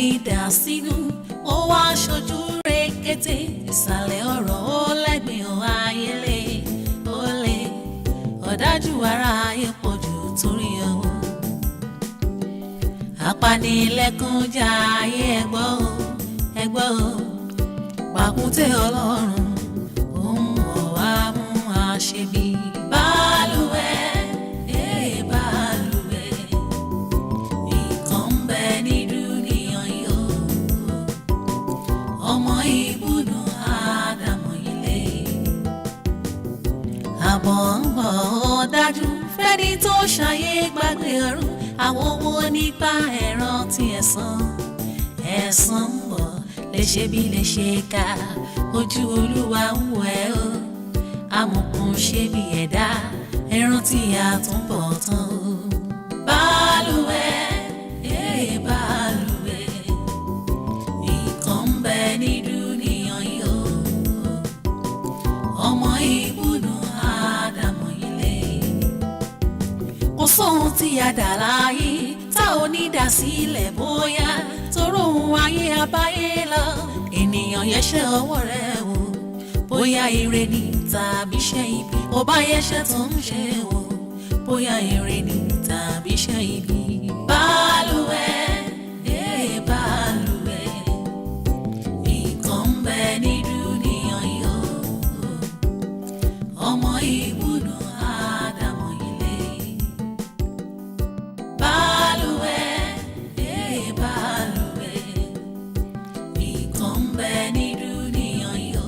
Idà sínú, ó wá aṣojú rékété. Ìsàlẹ̀ ọ̀rọ̀ ó lẹ́gbẹ̀ẹ́ ọ̀ ayélé ó lé. Ọ̀dájú ara ayé pọ̀ jù torí owó. Apanilẹ́kúnjà ayé, ẹgbọ́ o, ẹgbọ́ o. Pàkúté Ọlọ́run òun ọ̀ wá mú àṣebí. Balùwẹ̀, ee balùwẹ̀, nǹkan ń bẹ ní dúníyàn yìí o. Ọmọ ìbùnú Ádámù ilé. Àbọ̀ ń bọ̀ ó dájú fẹ́ni tó ṣayé gbàgbé ọ̀run. Àwọn owó nípa ẹ̀rọ tí ẹ̀san ẹ̀san ń bọ̀, lè ṣe bí lè ṣe ká. Ojú Olúwa ń wẹ̀ ọ́, amọ̀kùn ṣe bí ẹ̀dá ẹran tí a tún bọ̀ tán o. Balùwẹ̀, ee balùwẹ̀, nǹkan ń bẹ ní dúníyàn yìí o. Ọmọ ìbùnú Ádámù ilé. Kò sóhun tí a dà láyé tá ò ní dà sílẹ̀, bóyá toró ohun ayé abáyé lọ. Ènìyàn yẹsẹ̀ ọwọ́ rẹ̀ wò, bóyá ire ni tàbí iṣẹ́ ibi. Ó bá yẹsẹ̀ tó ń ṣe wò, bóyá ire ni tàbí iṣẹ́ ibi. Balùwẹ̀, ee balùwẹ̀, nǹkan ń bẹ ní dúníyàn yìí o. Ọmọ ìbùnú Ádámù ilé. Balùwẹ̀, ee balùwẹ̀, nǹkan ń bẹ ní dúníyàn yìí o.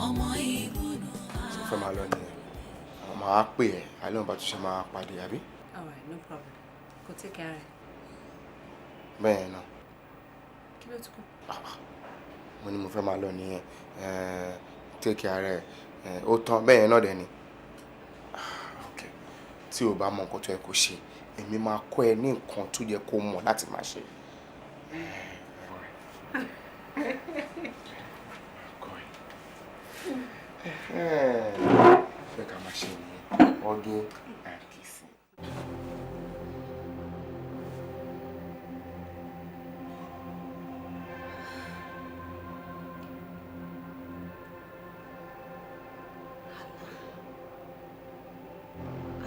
Ọmọ ìbùnú. Ṣe fẹ́ máa lọ nìyẹn? Àwọn máa pè ẹ́ alẹ́, wọn bá tún ṣe máa pàdé, àbí? All right, no problem. Go take care. Bẹ́ẹ̀ náà. Kí ló tún kù? Mo ní mo fẹ́ máa lọ nìyẹn. Take care ẹ̀, ó tán bẹ́ẹ̀ náà dẹ̀ ni. Ok, tí o bá mọ nǹkan tó yẹ kó ṣe, èmi máa kọ́ ẹ ní nǹkan tó yẹ kó mọ̀ láti máa ṣe. Kọ́ ẹ. Fẹ́ ká máa ṣe nìyẹn, hugging and kissing.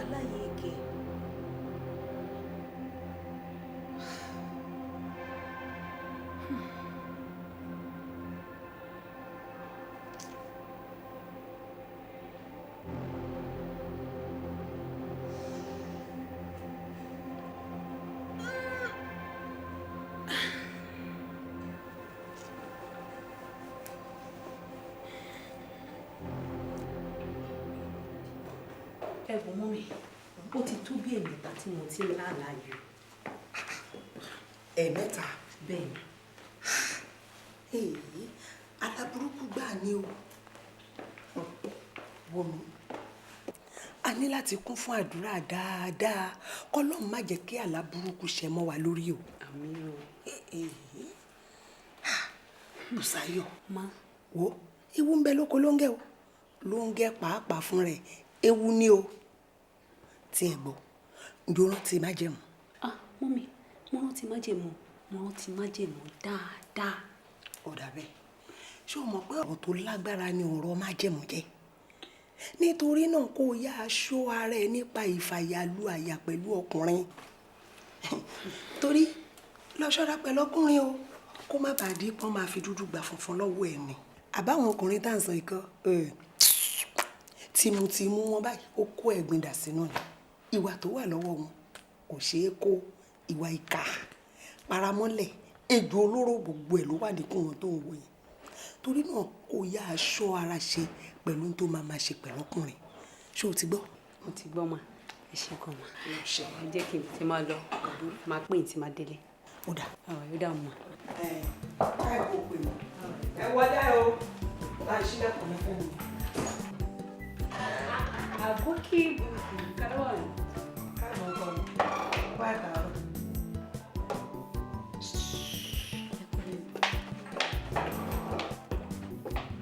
Aláyege. Ẹ wò, mummy, ó ti tó bí ẹ̀mẹ́ta tí mo ti ń lálàá yìí. Ẹ̀ẹ̀mẹ́ta? Bẹ́ẹ̀ ni. Èyí aláburúkú gbà ní o. Wò mí, a ní láti kún fún àdúrà dáadáa, kọ́lọ́run má jẹ́ kí àlá burúkú ṣẹ mọ́ wa lórí o. Àmín o. Bùsáyọ̀. Ma. Wo, ewu ń bẹ lóko lóńgẹ́ o. Lóńgẹ́ pàápàá fún rẹ̀ ewu ni o. Tí ẹ gbọ́, ǹjọ́ rántí májẹ̀mú? Ah, mummy, mo rántí májẹ̀mú, mo rántí májẹ̀mú dáadáa. Ó dà bẹ́ẹ̀. Ṣé o mọ̀ pé ọ̀rọ̀ tó lágbára ni ọ̀rọ̀ májẹ̀mú jẹ́? Nítorí náà, kó o yá aṣọ ara ẹ nípa ìfàyàlú àyà pẹ̀lú ọkùnrin, torí lọ ṣọ́ra pẹ̀lú ọkùnrin o, kó má bàa di pọ́n máa fi dúdú gbà funfun lọ́wọ́ ẹ̀ ni. Àbáwọn ọkùnrin tá à ń sọ ikọ́ tìmùtìmù wọn báyìí, ó kó ẹ̀gbin dà sínú ni. Ìwà tó wà lọ́wọ́ wọn kò ṣeé kó. Ìwà ìkà, paramọ́lẹ̀, ejò olóró, gbogbo ẹ̀ ló wà níkùn wọn tó ń wò yẹn. Torí náà, kó yá aṣọ ara ṣe pẹ̀lú tó máa máa ṣe pẹ̀lú ọkùnrin. Ṣé o ti gbọ́? Mo ti gbọ́ mà, ẹ ṣe gan mà. Ẹ jẹ́ kí n ti máa lọ, máa pè ní tí máa délé. Ó dà. Ọ̀rọ̀ yóò dà mọ́. Ẹ ẹ kò pè mí. Ẹ wọlé o, bá ń ṣílẹ̀kùn mi fún mi. Àbókí káwọn. Káàbọ̀ ọkọ mi, wá àtàárọ̀.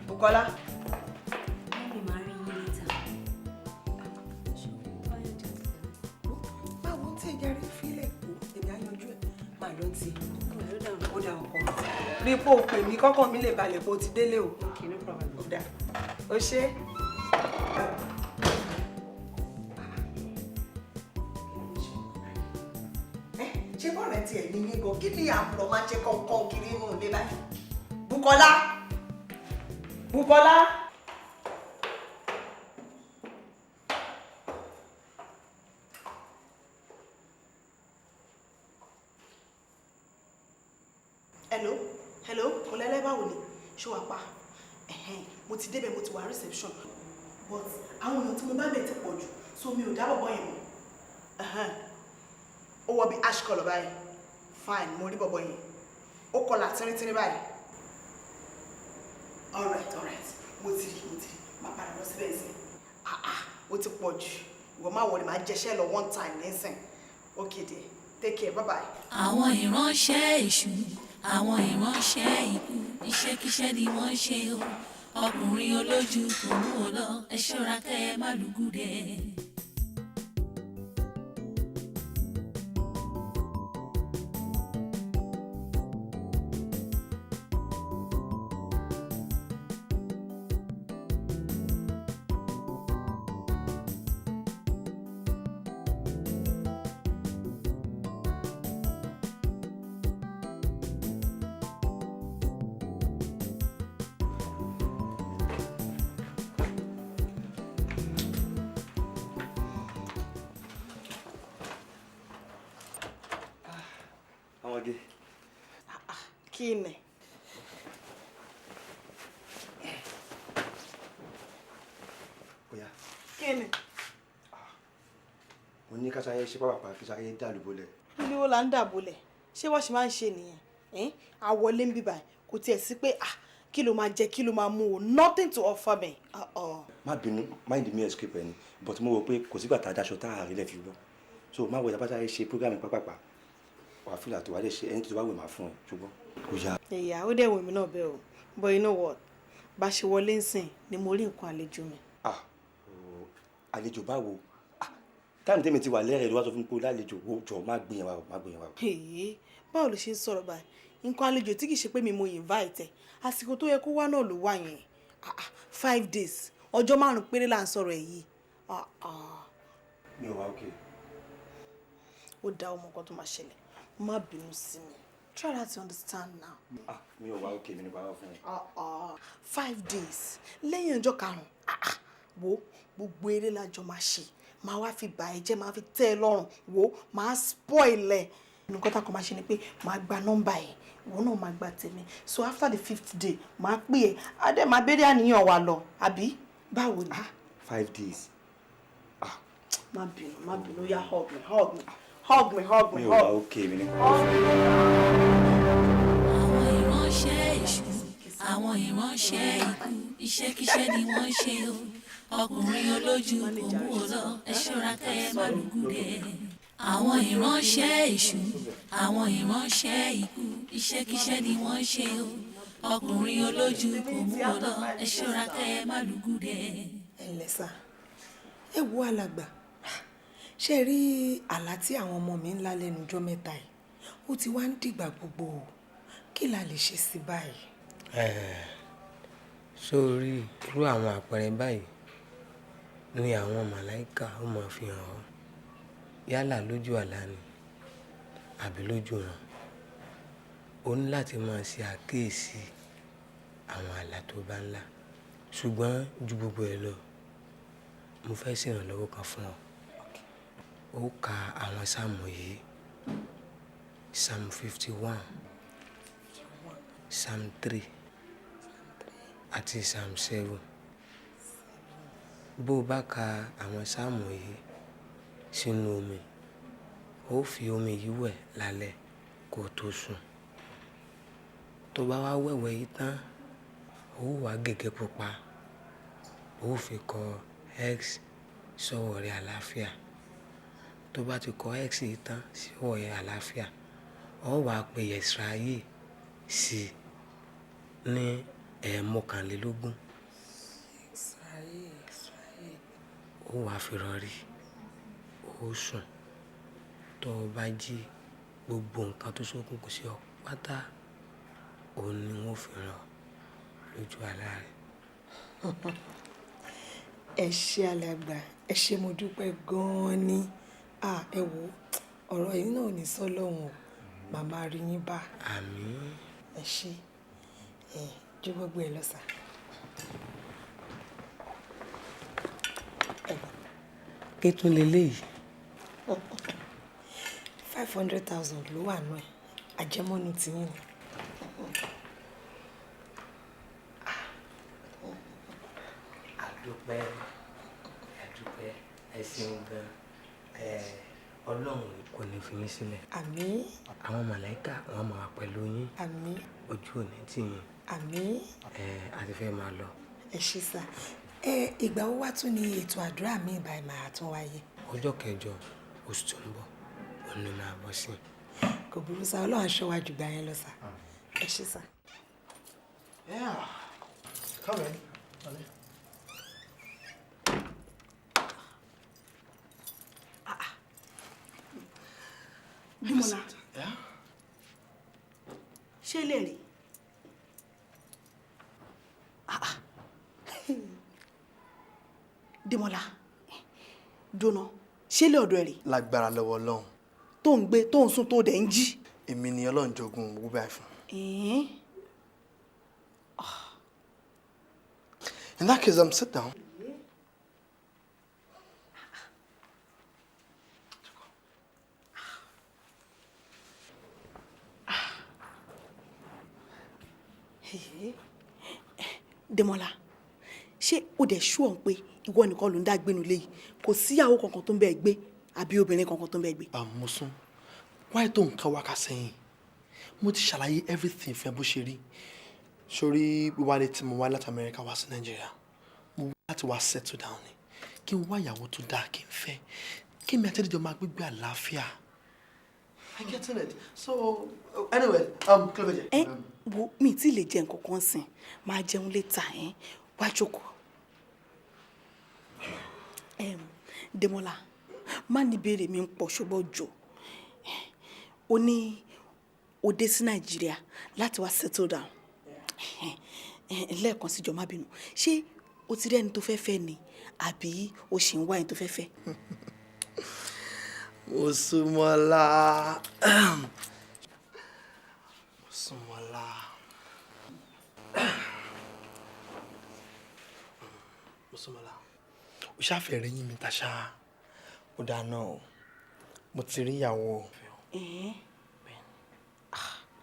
Bukola. Mummy, máa rí yín later. Báwo tí ìjà rí fílẹ̀ kú, èmi á yanjú ẹ̀. Máa lọ ti. Ó dà ọkọ mi. Rí pé o pè mí kọ́kàn mi lè balẹ̀ pé o ti délé o. Okay, no problem. Ó dà. O ṣé. Ṣé bọ́ọ̀rẹ́ tiẹ̀ ní yín gan? Kí ni àbúrò máa ń ṣe kọ̀ọ̀kan kiri inú ilé báyìí? Bùkọ́lá! Bùkọ́lá! Hello, hello, Kọ́lẹ́lẹ́, báwo ni? Ṣé wàá pa? Ẹ̀hẹ́n, mo ti débẹ̀, mo ti wà reception. But àwọn èèyàn tí mo bá bẹ̀ ti pọ̀ jù, so mi ò dábọ̀ bọ́ yẹn mọ́. Ẹ̀hẹ́n, ó wọ bí ash colour báyìí. Fine, mo rí bọ̀bọ̀ yẹn. Ó kọlà tínríntírín báyìí. Alright, alright, mo ti rí, mo ti rí, máa padà lọ síbẹ̀ sí. Ah ah, ó ti pọ̀ jù. Ìwọ má wọlé, máa jẹṣẹ́ lọ one time nísìn. Okay dear, take care, bye bye. Àwọn ìránṣẹ́ èṣù, àwọn ìránṣẹ́ ikú, iṣẹ́kíṣẹ́ ni wọ́n ń ṣe o. Ọkùnrin olójú kò mú o lọ, ẹ ṣọ́ra kẹ́ ẹ má lùgùdẹ. Ọmọge. Kí ni? Oya. Kí ni? Mo ní ká sáré ṣe pápá kí sáré dàlúbọlẹ̀. Ilé wo la ń dàbọlẹ̀? Ṣé wọ́n ṣe máa ń ṣe nìyẹn? Àwọlé ń bíbà kò tiẹ̀ sí pé ah kí ló máa jẹ, kí ló máa mú o, nothing to offer me. Má bínú, mind me escape ẹni, but mo rò pé kò sígbà tá a daṣọ tá a rí lẹ̀ fi wọ́. So má wọ ìtàbá sáré ṣe program pápápá. Wà á fìlà tó wà lè ṣe ẹni tó bá wẹ̀ máa fún ẹ ṣùgbọ́n. Oya. Ìyá ó dẹ̀ wò mí náà bẹ́ẹ̀ o, but you know what? Bá ṣe wọlé ń sìn ni mo rí nǹkan àlejò mi. Ah, àlejò báwo? Táìmù tèmi ti wà lẹ́rẹ̀ẹ́ ló wá sọ fún mi pé lálejò wo jọ má gbìyànjú wa, má gbìyànjú wa. Èyí báwo ló ṣe ń sọ̀rọ̀ báyìí? Nǹkan àlejò tí kì í ṣe pé mi mo invite ẹ̀, àsìkò tó yẹ kó wá náà ló wà yẹn. 5 days, ọjọ́ 5 péré là ń sọ̀rọ̀ ẹ̀ yìí. Mi ò wá okay. Ó dá ọmọ kan tó máa ṣẹlẹ̀, má bínú sí mi. Try not to understand now. Ah, mi ò wá okay, mi ní bàbá fún ẹ. 5 days, lẹ́yìn ọjọ́ karùn-ún, wo gbogbo eré lájọ máa ṣe, máa wá fi bà ẹ́ jẹ́, máa fi tẹ́ ẹ lọ́rùn, wo máa spoil ẹ. Nǹkan tá a kàn máa ṣe ni pé máa gba nọ́mbà ẹ̀, ìwọ náà máa gba tèmi. So after the 5th day, máa pè ẹ́, á dẹ̀ máa béèrè àníyàn wa lọ, àbí báwo ni? 5 days. Má bínú, má bínú, yá hug me, hug me, hug me, hug me. Mi ò wá okay, mi ní bàbá fún ẹ. Àwọn ìránṣẹ́ èṣù, àwọn ìránṣẹ́ ikú, iṣẹ́kíṣẹ́ ni wọ́n ń ṣe o. Ọkùnrin olójú kò mú o lọ, ẹ ṣọ́ra kẹ́ ẹ má lùgùdẹ. Àwọn ìránṣẹ́ èṣù, àwọn ìránṣẹ́ ikú, iṣẹ́kíṣẹ́ ni wọ́n ń ṣe o. Ọkùnrin olójú kò mú o lọ, ẹ ṣọ́ra kẹ́ ẹ má lùgùdẹ. Ẹ ǹlẹ́ sà, ẹ wo alàgbà, ṣe rí àlá tí àwọn ọmọ mi ń lá lẹ́nu ọjọ́ mẹ́ta yìí, ó ti wá ń dìgbà gbogbo o, kí la lè ṣe sí báyìí? Sórí irú àwọn àpẹẹrẹ báyìí ni àwọn màláìka ó máa fi hàn ọ́, yálà lójú àlá ni àbí lójú ìran. O ní láti máa ṣe àkíyèsí àwọn àlá tó bá ń lá. Ṣùgbọ́n ju gbogbo ẹ lọ, mo fẹ́ ṣèrànlọ́wọ́ kan fún ọ. Ó ka àwọn sáàmù yìí: Psalm 51, Psalm 3 àti Psalm 7. Bó o bá ka àwọn sáàmù yìí sínú omi, ó fi omi yìí wẹ̀ lálẹ́ kó tó sùn. Tó bá wá wẹ̀wẹ̀ yìí tán, ó wá gègé pupa, ó fi kọ X sọ́wọ́ rẹ àlàáfíà. Tó bá ti kọ X yìí tán sọ́wọ́ rẹ àlàáfíà, ó wá pe Yẹ̀síráyè sí ní ẹ̀ẹ̀mọkànlélógún. Ó wá fi rọrí, ó sùn. Tó o bá jí Gbogbo nǹkan tó ṣókùnkùn sí ọ pátá òun ni wọ́n fi ràn ọ́ lójú àlá rẹ̀. Ẹ ṣé alàgbà, ẹ ṣé, mo dúpẹ́ gan-an ni. Ẹ wo, ọ̀rọ̀ yìí náà ò ní sọ lọ́hùn o, màmá rí yín bá. Àmín. Ẹ ṣé, ẹ ju gbogbo ẹ lọ sà. Kí tún leléyìí? 500,000 ló wà nù ẹ, àjẹmọ́nu tiyín ni. Àdúpẹ́, àdúpẹ́, ẹ ṣeun gan. Ọlọ́run kò ní fi yín sílẹ̀. Àmín. Àwọn màláíkà wọn máa wà pẹ̀lú yín. Àmín. Ojú ò ní tì yín. Àmín. A ti fẹ́ máa lọ. Ẹ ṣé sà. Ìgbà wo wá tún ni ètò àdúrà mi ìbáyìí máa tún wáyé? Ọjọ́ kẹjọ oṣù tó ń bọ̀, òun ni máa bọ́ sí. Kò burú sá, Ọlọ́run aṣọ wa jù gbà yẹn lọ sà. Ẹ ṣé sà. Yeah. Come in. Dímọ́lá. Ṣé lè rí? Dímọ́lá, dóná, ṣé lè ọ̀dọ̀ ẹ̀ rí? Lágbára lọ́wọ́ Ọlọ́run. Tó ń gbé, tó ń sùn, tó dẹ̀ ń jí. Èmi ni Ọlọ́run jogún gbogbo báyìí fún. In that case, sit down. Dèmọ́lá, ṣé o dẹ̀ ṣú ọ̀hún pé ìwọ nìkan ló ń dá gbénu léyìí? Kò síyàwó kankan tó ń bẹ́ẹ̀ gbé àbí obìnrin kankan tó ń bẹ́ẹ̀ gbé. Àmọ́sùn, wáyé tó nǹkan wákà sẹ́yìn, mo ti ṣàlàyé everything fẹ́ bó ṣe rí. Sórí wíwálé tí mo wá láti Amẹ́ríkà wá sí Nàìjíríà, mo wá láti wá settle down ni. Kí n wá ìyàwó tó dáa kí n fẹ́, kí mi àti ẹ̀dẹ̀jọ́ máa gbégbé àlàáfíà. I get it. So, anyway, kí ló fẹ́ jẹ? Ẹ wo, mi tí lè jẹ nǹkan kan sìn, máa jẹun létà ẹ, wá jókòó. Dèmọ́lá, má ní ìbéèrè mi ń pọ̀ ṣùgbọ́n jọ. O ní o dé sí Nàìjíríà láti wá settle down. Lẹ́ẹ̀kan sí jọ, má bínú. Ṣé o ti rí ẹni tó fẹ́ fẹ́ ni àbí o ṣì ń wá ẹni tó fẹ́ fẹ́? Mosúnmọ́lá. Mosúnmọ́lá. Mosúnmọ́lá. O ṣàfẹ́ rí yín mi ta ṣá. Ó dáná o. Mo ti rí ìyàwó o.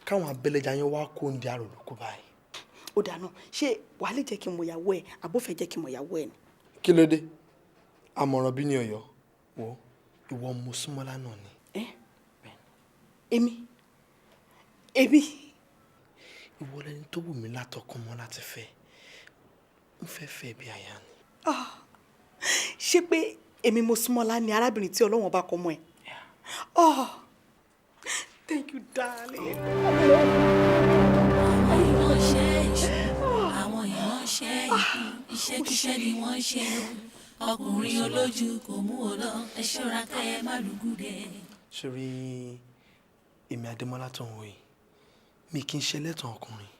Káwọn abẹ́lẹ́jà yẹn wá kó oúnjẹ àrò lóko báyìí. Ó dáná, ṣé wàá lè jẹ́ kí n mọ ìyàwó ẹ̀ àbó fẹ́ jẹ́ kí n mọ ìyàwó ẹ̀ ni? Kí ló dé? Àmọ̀ràn bí ní Ọ̀yọ́. Wo, ìwọ Mosúnmọ́lá náà ni. Èmi? Èmi? Ìwọ lẹni tó wù mí látọkàn mọ́ láti fẹ́. N fẹ́ fẹ́ bí aya ni. Ṣé pé èmi Mosúnmọ́lá ni arábìnrin tí Ọlọ́run bá kọ mọ́ ẹ? Oh, thank you, darling. Àwọn ìránṣẹ́ èṣù, àwọn ìránṣẹ́ ikú, iṣẹ́kíṣẹ́ ni wọ́n ń ṣe o. Ọkùnrin olójú kò mú o lọ, ẹ ṣọ́ra kẹ́ ẹ má lùgùdẹ. Sórí èmi Adémọ́lá tó ń wò yìí, mi kì í ṣe ẹlẹ́tàn ọkùnrin.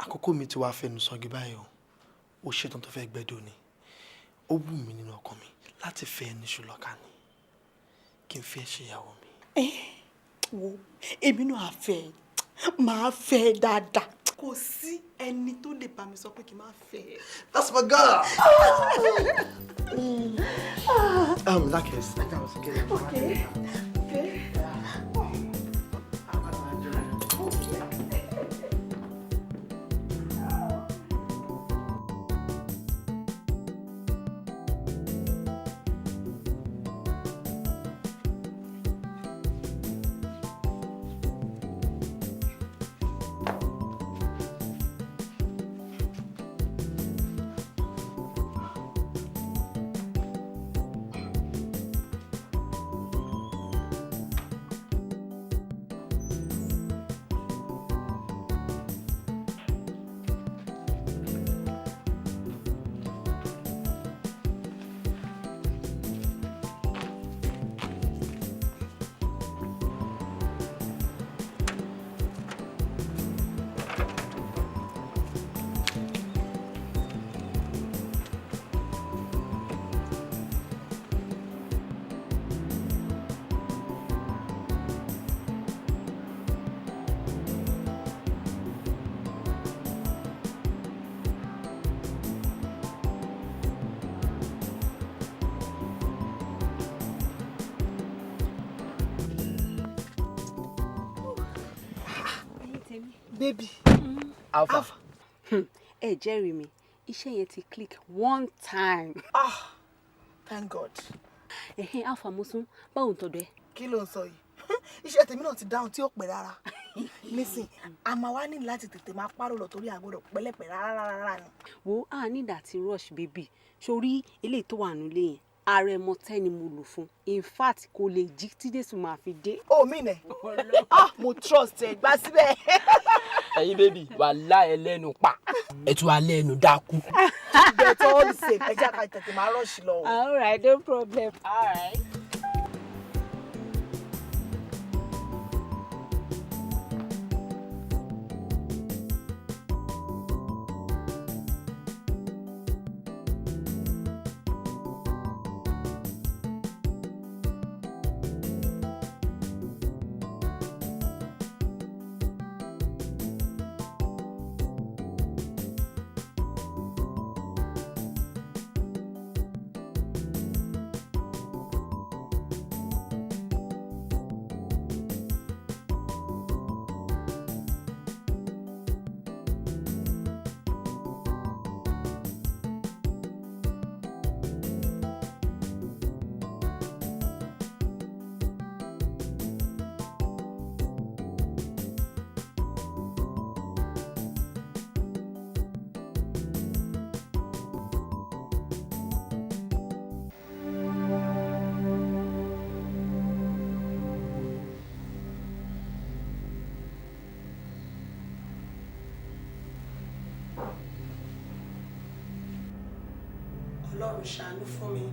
Àkókò mi ti wá fẹnu sọgi báyìí o. Ó ṣetán tó fẹ́ gbẹ́dọ̀ ni. Ó wù mí nínú ọkàn mi láti fẹ́ ẹni ṣùlọ́kà ni. Kí n fẹ́ ṣe ìyàwó mi. Wo, èmi náà á fẹ́, máa fẹ́ dáadáa. Kò sí ẹni tó lè bá mi sọ pé kí n má fẹ́. That's my girl. In that case, I think I was getting. Okay. Okay. Baby. Alpha. Ẹ jẹ́rìí mi, iṣẹ́ yẹn ti click one time. Ah, thank God. Ẹ̀hẹ́n, Alpha Musun, báwo ń tọ́jú ẹ? Kí ló ń sọ yìí? Iṣẹ́ tèmi náà ti dáhùn tí ó pẹ́ rárá. Nísìn, a máa wá ní láti tètè máa párò lọ torí a gbọ́dọ̀ pẹ́lẹ́pẹ́ rárá rárá ni. Wo, a ní ìdá ti rush, baby. Sórí eléyìí tó wà nílé yẹn, àrẹ̀mọtẹ́ ni mo lò fún. In fact, kò lè jí tí Jésù máa fi dé. O mi nẹ. Ah, mo trust ẹ, gbá síbẹ̀. Ẹ̀yin baby, wàhálà ẹ lẹ́nu pa. Ẹ tún wà lẹ́nu dákú. But all the same, ẹ jẹ́ ká tètè máa rush lọ. All right, no problem. All right. Ọlọ́run ṣàánú fún mi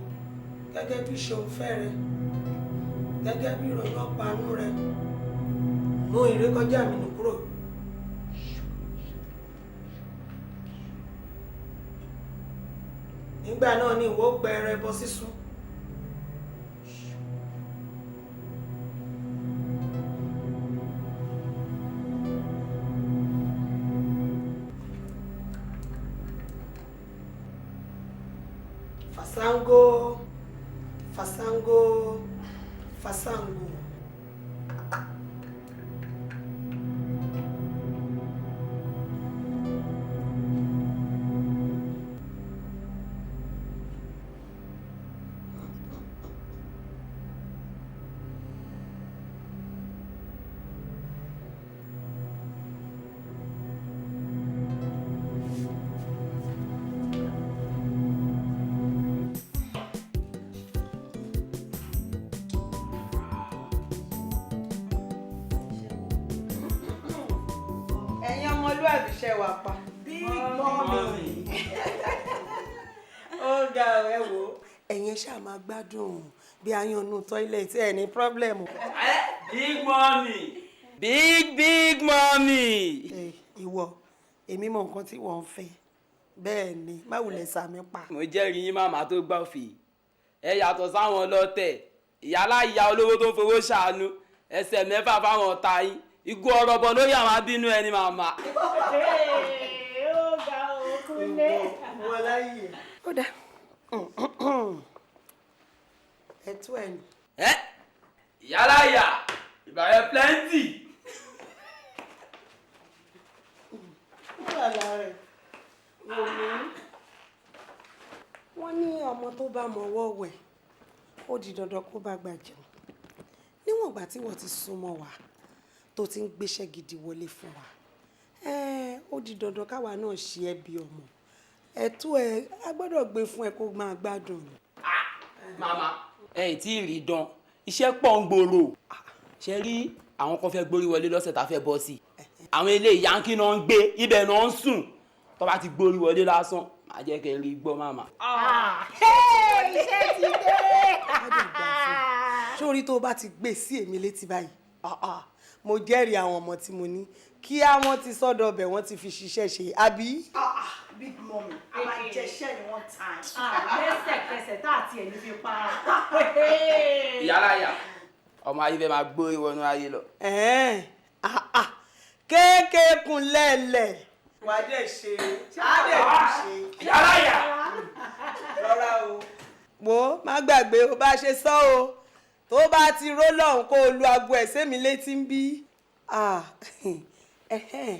gẹ́gẹ́ bí ṣeun fẹ́ rẹ, gẹ́gẹ́ bí ìrònú ọ̀pá-àánú rẹ, mú ìrékọjá mi nù kúrò. Nígbà náà ni ìwọ ó gbẹ ẹran ẹbọ sísun. Fasango, fasango, fasango. Ẹ̀yin ọmọlúwàbí, ṣe wà pa? Big mommy. Ó ga ọ, ẹ wò ó. Ẹ̀yin ṣáà máa gbádùn bí ayannu toilet ẹ̀ ní problem. Big mommy. Big big mommy. Ìwọ, èmi mọ nǹkan tí wọ́n ń fẹ́, bẹ́ẹ̀ ni, má wulẹ̀ sàmì pa. Mo jẹ́rìí yín, màmá tó gbọ́ fì. Ẹ yàtọ̀ sáwọn ọlọ́tẹ̀. Ìyálà ìyá olówó tó ń fowó ṣàánú. Ẹsẹ̀ mẹ́fà fáwọn ọ̀tá yín. Igbó ọ̀rọ̀ bọ̀ lórí àwọn abínú ẹni, màmá. Ó ga òkúlé. Wọ́n láyè. Ó dá ẹtú ẹ̀ nù. Ẹ ìyálà ìyá ìbàrẹ̀ plenty. Wà lára ẹ̀ wò mí. Wọ́n ní ọmọ tó bá mọwọ́ wẹ̀, ó di dandan kó bá gbà jẹun. Níwọ̀n ìgbà tí wọ́n ti súnmọ́ wa, tó ti ń gbéṣẹ́ gidi wọlé fún wa, ó di dandan káwa náà ṣe ẹ́ bí ọmọ. Ẹ̀tọ́ ẹ a gbọ́dọ̀ gbé fún ẹ kó máa gbádùn ni. Màmá, ẹ ì tí ì rí dán, iṣẹ́ pọ̀ ń gbòòrò. Ṣe rí àwọn kan fẹ́ gbórí wọlé lọ́sẹ̀ tá a fẹ́ bọ́ sí i. Àwọn eléyìí, yankí náà ń gbé ibẹ̀, náà ń sùn. Tó bá ti gbórí wọlé lásán, màá jẹ́ kẹ́ ẹ rí gbọ́, màmá. Iṣẹ́ ti dé. Sórí tó o bá ti gbé sí èmi létí báyìí, ah, ah, mo jẹ́rìí àwọn ọmọ tí mo ní kí àwọn ti sọ́dọ̀ ọbẹ̀ wọ́n ti fi ṣiṣẹ́ ṣe, àbí. Big mommy, a máa jẹṣẹ́ ní one time. Lẹ́sẹ̀kẹsẹ̀ tá àti ẹ̀ ní fi pa. Ìyálà ìyá ọmọ ayé fẹ́ máa gbórí wọnú ayé lọ. Ẹ̀ẹ́n, ah, ah, kéékèèkùn lẹ́lẹ̀. Wà á dẹ̀ ṣe, á dẹ̀ tún ṣe. Ìyálà ìyá. Rọra o. Wo, má gbàgbé o bá ṣe sọ o, tó bá ti ró lọ́hùn kó o lu aago ẹ̀ sẹ́mi létí ń bí. Ah, Ẹ̀hẹ́n,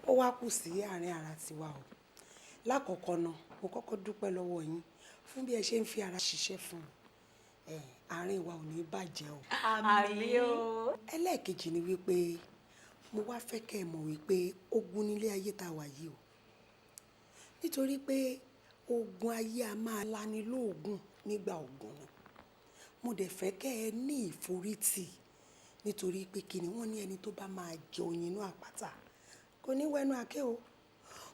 ó wá kù sí àárín ara tiwa o. Lákọ̀ọ́kọ́ náà, mo kọ́kọ́ dúpẹ́ lọ́wọ́ yín fún bí ẹ ṣe ń fi ara ṣiṣẹ́ fún mi. Àárín wa ò ní bàjẹ́ o. Àmín o. Ẹlẹ́ẹ̀kejì ni wípé mo wá fẹ́ kẹ́ ẹ mọ̀ wípé ogun nílé ayé tá a wà yìí o. Nítorí pé ogun ayé a máa lani lóògùn nígbà ogun ni. Mo dẹ̀ fẹ́ kẹ́ ẹ ní ìforítì, nítorí pé kí ni wọ́n ní, ẹni tó bá máa jẹ oyin inú àpáta kò ní wẹnu àké o.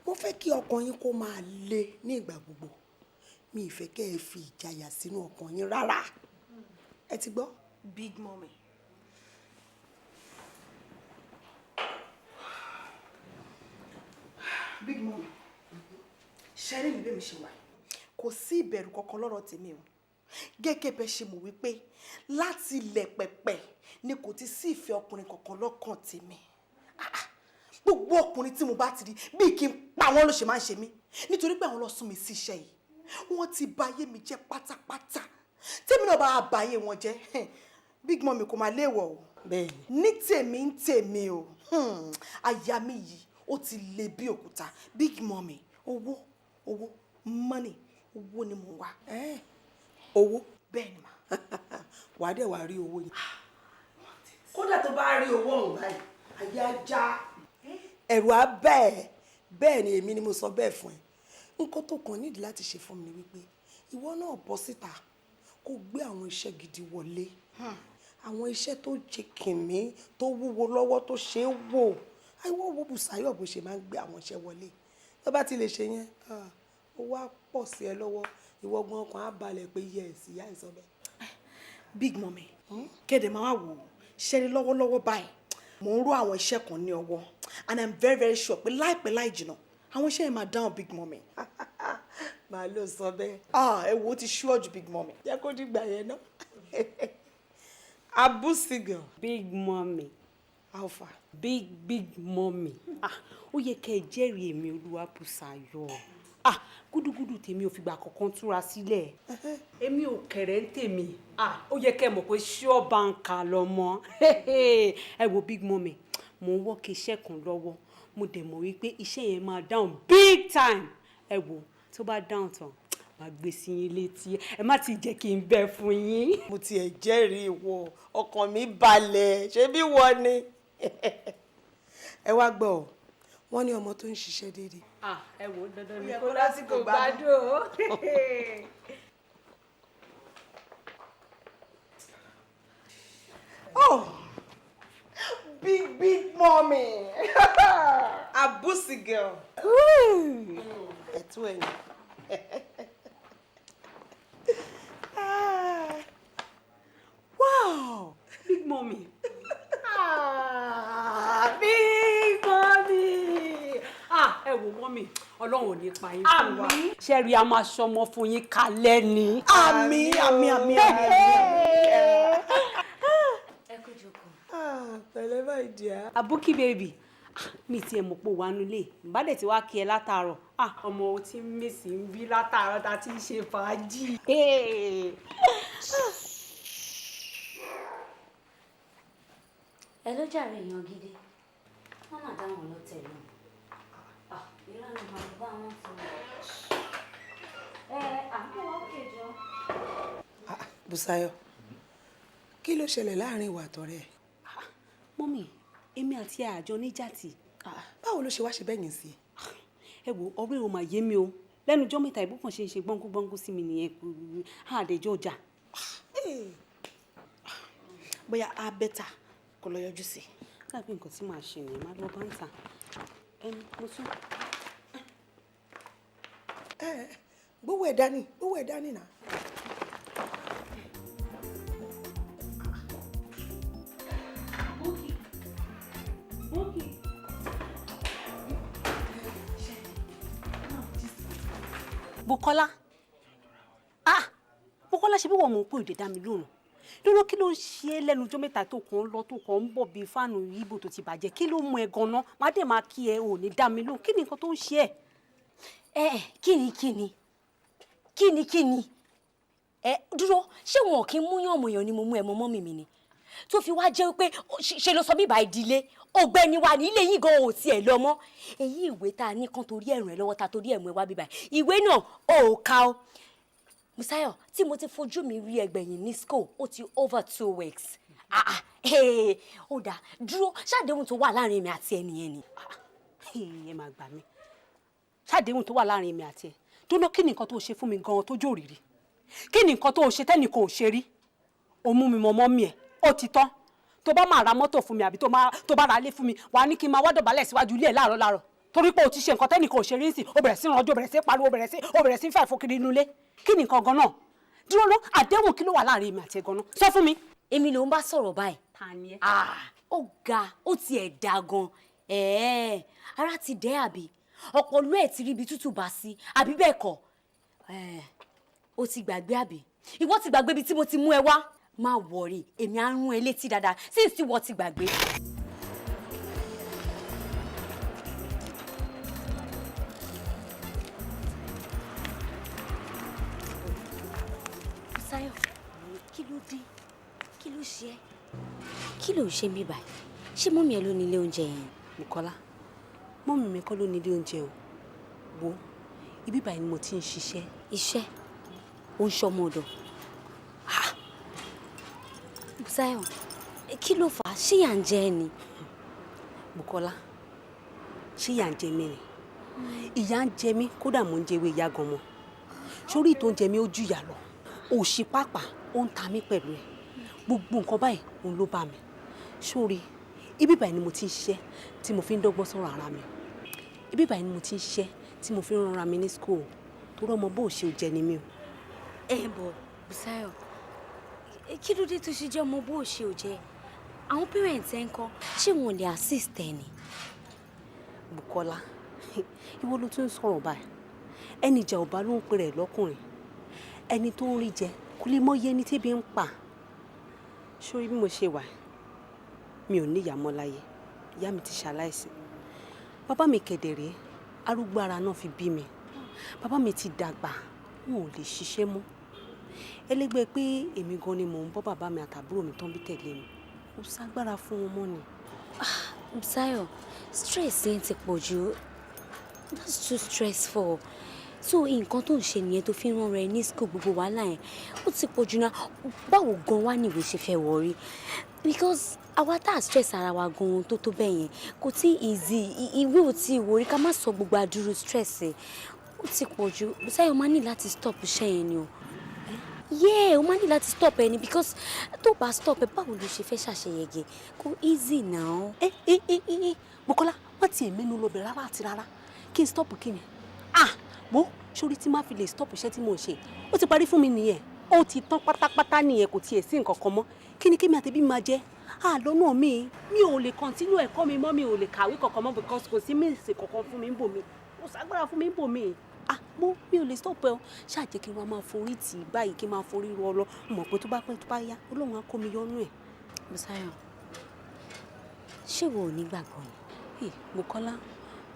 Mo fẹ́ kí ọkàn yín kó máa le ní ìgbà gbogbo. Mi ì fẹ́ kẹ́ ẹ fi ìjayà sínú ọkàn yín rárá. Ẹ ti gbọ́? Big mommy. Big mommy, ṣẹ́rí mi bẹ́ẹ̀ mi ṣe wà, kò sí ìbẹ̀rù kankan lọ́rọ̀ tèmi o. Gẹ́gẹ́ bẹ́ ṣe mọ̀ wípé láti ilẹ̀ pẹ̀pẹ̀ ni kò ti sí ìfẹ́ ọkùnrin kankan lọ́kàn tèmi. Gbogbo ọkùnrin tí mo bá ti rí bíi kí n pa wọ́n ló ṣe máa ń ṣe mí, nítorí pé àwọn lọ sún mi sí iṣẹ́ yìí. Wọ́n ti bà ayé mi jẹ́ pátápátá. Tèmi náà bá bà ayé wọn jẹ́, big mommy, kò máa léèwọ̀ o. Ní tèmi ń tèmi o, àyà mi yìí ó ti le bí òkúta. Big mommy, owó, owó, money, owó ni mo wá. Owó? Bẹ́ẹ̀ ni mà. Wàá dẹ̀ wàá rí owó yẹn. Kódà tó bá rí owó ọ̀hún báyìí, ayé á já, ẹ̀rù á bẹ́ẹ̀. Bẹ́ẹ̀ ni, èmi ni mo sọ bẹ́ẹ̀ fún ẹ. Nǹkan tó kàn nídìí láti ṣe fún mi ni wípé ìwọ náà bọ́ síta, kó gbé àwọn iṣẹ́ gidi wọlé, àwọn iṣẹ́ tó jẹ kìnmí, tó wúwo lọ́wọ́, tó ṣe é wò. Àìwọ́ wo Bùsáyọ̀ bó ṣe máa ń gbé àwọn iṣẹ́ wọlé. Tó bá ti lè ṣe yẹn, owó á pọ̀ sí ẹ lọ́wọ́. Ìwọ gan ọkàn á balẹ̀ pé yes, ìyá ẹ̀ sọ bẹ́ẹ̀. Big mommy, kéde máa wá wò ó. Ṣe ni lọ́wọ́lọ́wọ́ báyìí, mò ń ró àwọn iṣẹ́ kan ní ọwọ́, and I'm very very sure pé láìpẹ́ láì jìnnà, àwọn iṣẹ́ yẹn máa dáhùn, big mommy. Màá ló sọ bẹ́ẹ̀. Ah, ẹ wo, ó ti ṣúọ̀ ju, big mommy. Jẹ́ kó dìgbà yẹn náà. Abusigan. Big mommy. Alpha. Big big mommy. Ah, ó yẹ kẹ́ ẹ jẹ́rìí èmi Olúwabùsáyọ̀. Ah, gúdúgúdú tèmi ò fìgbà kankan túra sílẹ̀. Èmi ò kẹ̀rẹ̀ ń tèmi. Ah, ó yẹ kẹ́ ẹ mọ̀ pé sure banker lọmọ. Ẹ wo, big mommy, mo ń work iṣẹ́ kan lọ́wọ́. Mo dẹ̀ mọ̀ wípé iṣẹ́ yẹn máa down big time. Ẹ wo, tó bá down tán, màá gbé sí yín létí. Ẹ má ti jẹ́ kí n bẹ́ fún yín. Mo tiẹ̀ jẹ́rìí ìwọ, ọkàn mi balẹ̀. Ṣé bí wọ́n ni? Ẹ wá gbọ́ ọ, wọ́n ní ọmọ tó ń ṣiṣẹ́ déédéé. Ah, ẹ wo, dandan ni yẹ kó kó lásìkò lásìkò gbádùn o. Oh, big big mommy. Abusi girl. Ẹ̀tú ẹ̀ ni. Wow, big mommy. Ah, big mommy. Ah, ẹ wo mommy, Ọlọ́run ò ní pa yín fún wa. Àmín. Ṣé rí, a máa ṣọmọ fún yín kalẹ̀ ni. Àmín, àmín, àmín, àmín, àmín. Ẹ kú jókòó. Pẹ̀lẹ́, my dear. Abuki baby. Ah, mi tiẹ̀ mọ̀ pé wà nulẹ̀. Ìbádẹ́ tí wàá kí ẹ látàárọ̀. Ah, ọmọ o ti ń mèsì ń bí látàárọ̀ tá a ti ń ṣe fàájì. Hey. Ẹ ló jàre, èèyàn gidi. Wọ́n mà dá wọn lọ́tẹ̀ náà. Ah, ìlànà máa bá wọn sọ. Ẹ àbúrò wa òkè jọ. Bùsáyọ̀, kí ló ṣẹlẹ̀ láàrin ìwà àtọ̀rẹ́ ẹ̀? Mummy, èmi àti àjọ níjà tì. Báwo ló ṣe wá ṣe bẹ́yìn sí i? Ẹ wo, ọ̀rẹ́ ò máa yé mi o. Lẹ́nu ọjọ́ mẹ́ta, ìbùkún ṣe ń ṣe gbọ́ngú gbọ́ngú sí mi nìyẹn, àdéjọ́ ọjà. Bóyá a better kó lọ yọjú sí i. Láàbí nǹkan tí màá ṣe nìyẹn, má lọ bá ń tà. Mo tún. Gbówó ẹ̀ dání, gbówó ẹ̀ dání náà. Búkì. Búkì. Bukola. Ah! Bukola, ṣe bí wọ́n mọ̀ pé òde dá mi lóhùn. Dúró, kí ló ń ṣe é lẹ́nu ọjọ́ mẹ́ta tó kàn ń lọ, tó kàn ń bọ̀ bíi fáànù yíbò tó ti bàjẹ́? Kí ló mú ẹ gan-an? Má dẹ̀ máa kí ẹ, ò ní dá mi lóhùn. Kí ni nǹkan tó ń ṣe ẹ́? Ẹ ẹ, kíni kíni kíni kíni? Ẹ dúró, ṣé wọn kì í mú yàn mọ̀yàn ni mo mú ẹ mọ́ mọ́mì mi ni? Tó fi wá jẹ́ pé ṣe ló sọ bíbá ìdílé ọ̀gbẹ́ni wa ní ilé yìí gan ò tiẹ̀ lọ mọ́. Èyí ìwé tá a ní kan torí ẹ̀rùn ẹ lọ́wọ́ ta torí ẹ̀mú ẹ wá bíbá ìwé náà ò ká o. Bùsáyọ̀, tí mo ti fojú mi rí ẹgbẹ̀yìn ní school, ó ti over 2 weeks. Ah ah, ó dáa, dúró, ṣàdéhùn tó wà láàrin mi àti ẹnìyẹn ni. Ẹ máa gbà mí, ṣàdéhùn tó wà láàrin mi àti ẹ dúró. Kí ni nǹkan tó ṣe fún mi gan-an tó jó òrìrì? Kí ni nǹkan tó ṣe tẹ́nìkan ò ṣe rí? O mú mi mọ mọ́ mi ẹ̀, ó ti tán. Tó bá máa ra mọ́tò fún mi àbí tó bá ra ilé fún mi, wàá ní kí n máa wá dọ̀bálẹ̀ síwájú ilé ẹ̀ láàárọ̀ láàárọ̀, torí pé o ti ṣe nǹkan tẹ́nìkan ò ṣe rí sí. O bẹ̀rẹ̀ sí rànjú, o bẹ̀rẹ̀ sí pariwo, o bẹ̀rẹ̀ sí fà ìfọkiri inú ilé. Kí ni nǹkan gan-an? Dúró ná, àdéhùn kí ló wà láàrin mi àti ẹ̀ gan-an? Sọ fún mi. Èmi ló ń bá sọ̀rọ̀ báyìí. Ta ni ẹ? Ah, ó ga, ó tiẹ̀ da gan. Ẹ̀ẹ́, ara ti dẹ́ àbí ọ̀pọ̀lọ́ ẹ̀ ti ríbi tútù bá sí, àbí bẹ́ẹ̀ kọ́? Ẹ̀ẹ́, ó ti gbàgbé àbí? Ìwọ ti gbàgbé ibi tí mo ti mú ẹ wá. Má worry, èmi á rún ẹ létí dáadáa sí tí wọ́n ti gbàgbé. Bùsáyọ̀, kí ló dé? Kí ló ṣe ẹ́? Kí ló ń ṣe mí báyìí? Ṣé mummy ẹ ló ní ilé oúnjẹ yẹn? Bùkọ́lá, mummy mi kọ́ ló ní ilé oúnjẹ o. Wo, ibi báyìí ni mo ti ń ṣiṣẹ́. Iṣẹ́? Ó ń ṣọmọ ọ̀dọ̀? Bùsáyọ̀, kí ló fà á? Ṣé ìyà ń jẹ ẹ́ ni? Bùkọ́lá, ṣé ìyà ń jẹ mí ni? Ìyà ń jẹ mí, kódà mò ń jẹ ewé ìyá gan mọ́. Sórí tó ń jẹ mí ó jù ìyà lọ. Òṣì pàápàá ó ń ta mí pẹ̀lú ẹ̀. Gbogbo nǹkan báyìí òun ló bá mi. Sórí, ibi báyìí ni mo ti ń ṣiṣẹ́ tí mo fi ń dọ́gbọ́n sọ̀rọ̀ ara mi. Ibi báyìí ni mo ti ń ṣiṣẹ́ tí mo fi ń rán mi ní school. Torí ọmọ bó ṣe ò jẹ ni mí o. Ẹ bọ̀, Bùsáyọ̀, kí ló dé tó ṣe jẹ́ ọmọ bó ṣe ò jẹ? Àwọn parents ẹ ń kọ́, ṣé wọn lè assist ẹ ni? Bùkọ́lá, ìwọ ló tún ń sọ̀rọ̀ báyìí. Ẹni ìjà ọba ló ń pè rẹ̀ lọ́kùnrin. Ẹni tó ń rí jẹ kò lè mọ iye ẹni tébi ń pa. Sórí bí mo ṣe wà, mi ò ní ìyá mọ́ láyé. Ìyá mi ti ṣaláìsí. Bàbá mi kẹ̀dẹ̀ rèé, arúgbó ara náà fi bí mi. Bàbá mi ti dàgbà, wọn ò lè ṣiṣẹ́ mọ́. Ẹlẹgbẹ́ pé èmi gan ni mò ń bọ́ bàbá mi àtàbúrò mi tó ń bí tẹ̀lé mi. Kò ságbára fún wọn mọ́ ni. Bùsáyọ̀, stress yẹn ti pọ̀ jù. That's too stressful. So nǹkan tó ń ṣe nìyẹn tó fi ń rán rẹ ní school, gbogbo wàhálà yẹn ó ti pọ̀ jù náà. Báwo gan wá níwèé ṣe fẹ́ wọrí? Because àwa tá a stress ara wa gan tó tó bẹ́ẹ̀ yẹn, kò tí easy, ìwé ò tí ì wọrí, ká má sọ gbogbo àdúró stress ẹ̀ ó ti pọ̀ jù. Bùsáyọ̀, máa ní láti stop iṣẹ́ yẹn ni o. Yeah, o máa ní láti stop ẹ ni, because tó bá stop ẹ, báwo ló ṣe fẹ́ ṣàṣeyege? Kò easy now. Ẹ ẹ ẹ ẹ ẹ, Bùkọ́lá, má tiẹ̀ mẹ́nu lọ bẹ̀ rárá àti rárá. Kí n stop kí ni? Ah, wo, sórí tí má fi lè stop iṣẹ́ tí mò ń ṣe, ó ti parí fún mi nìyẹn. Ó ti tán pátápátá nìyẹn, kò tiẹ̀ sí nǹkan kan mọ́. Kí ni kémi àtẹ̀bí máa jẹ? Àlọ́nà mi, mi ò lè continue ẹ̀kọ́ mi mọ́, mi ò lè kàwé kankan mọ́, because kò sí míìsì kankan fún mi ń bò mí, kò ságbára fún mi ń bò mí. Ah, mo mi ò lè stop ẹ o. Ṣáà jẹ́ kí n wá máa forí tì í báyìí, kí n máa forí ro ọ lọ. Mọ̀ pé tó bá pẹ́ tó bá yá, Ọlọ́run á kó mi yọ́nú ẹ̀. Bùsáyọ̀, ṣé wo ò ní gbàgbọ́ ni? Bùkọ́lá,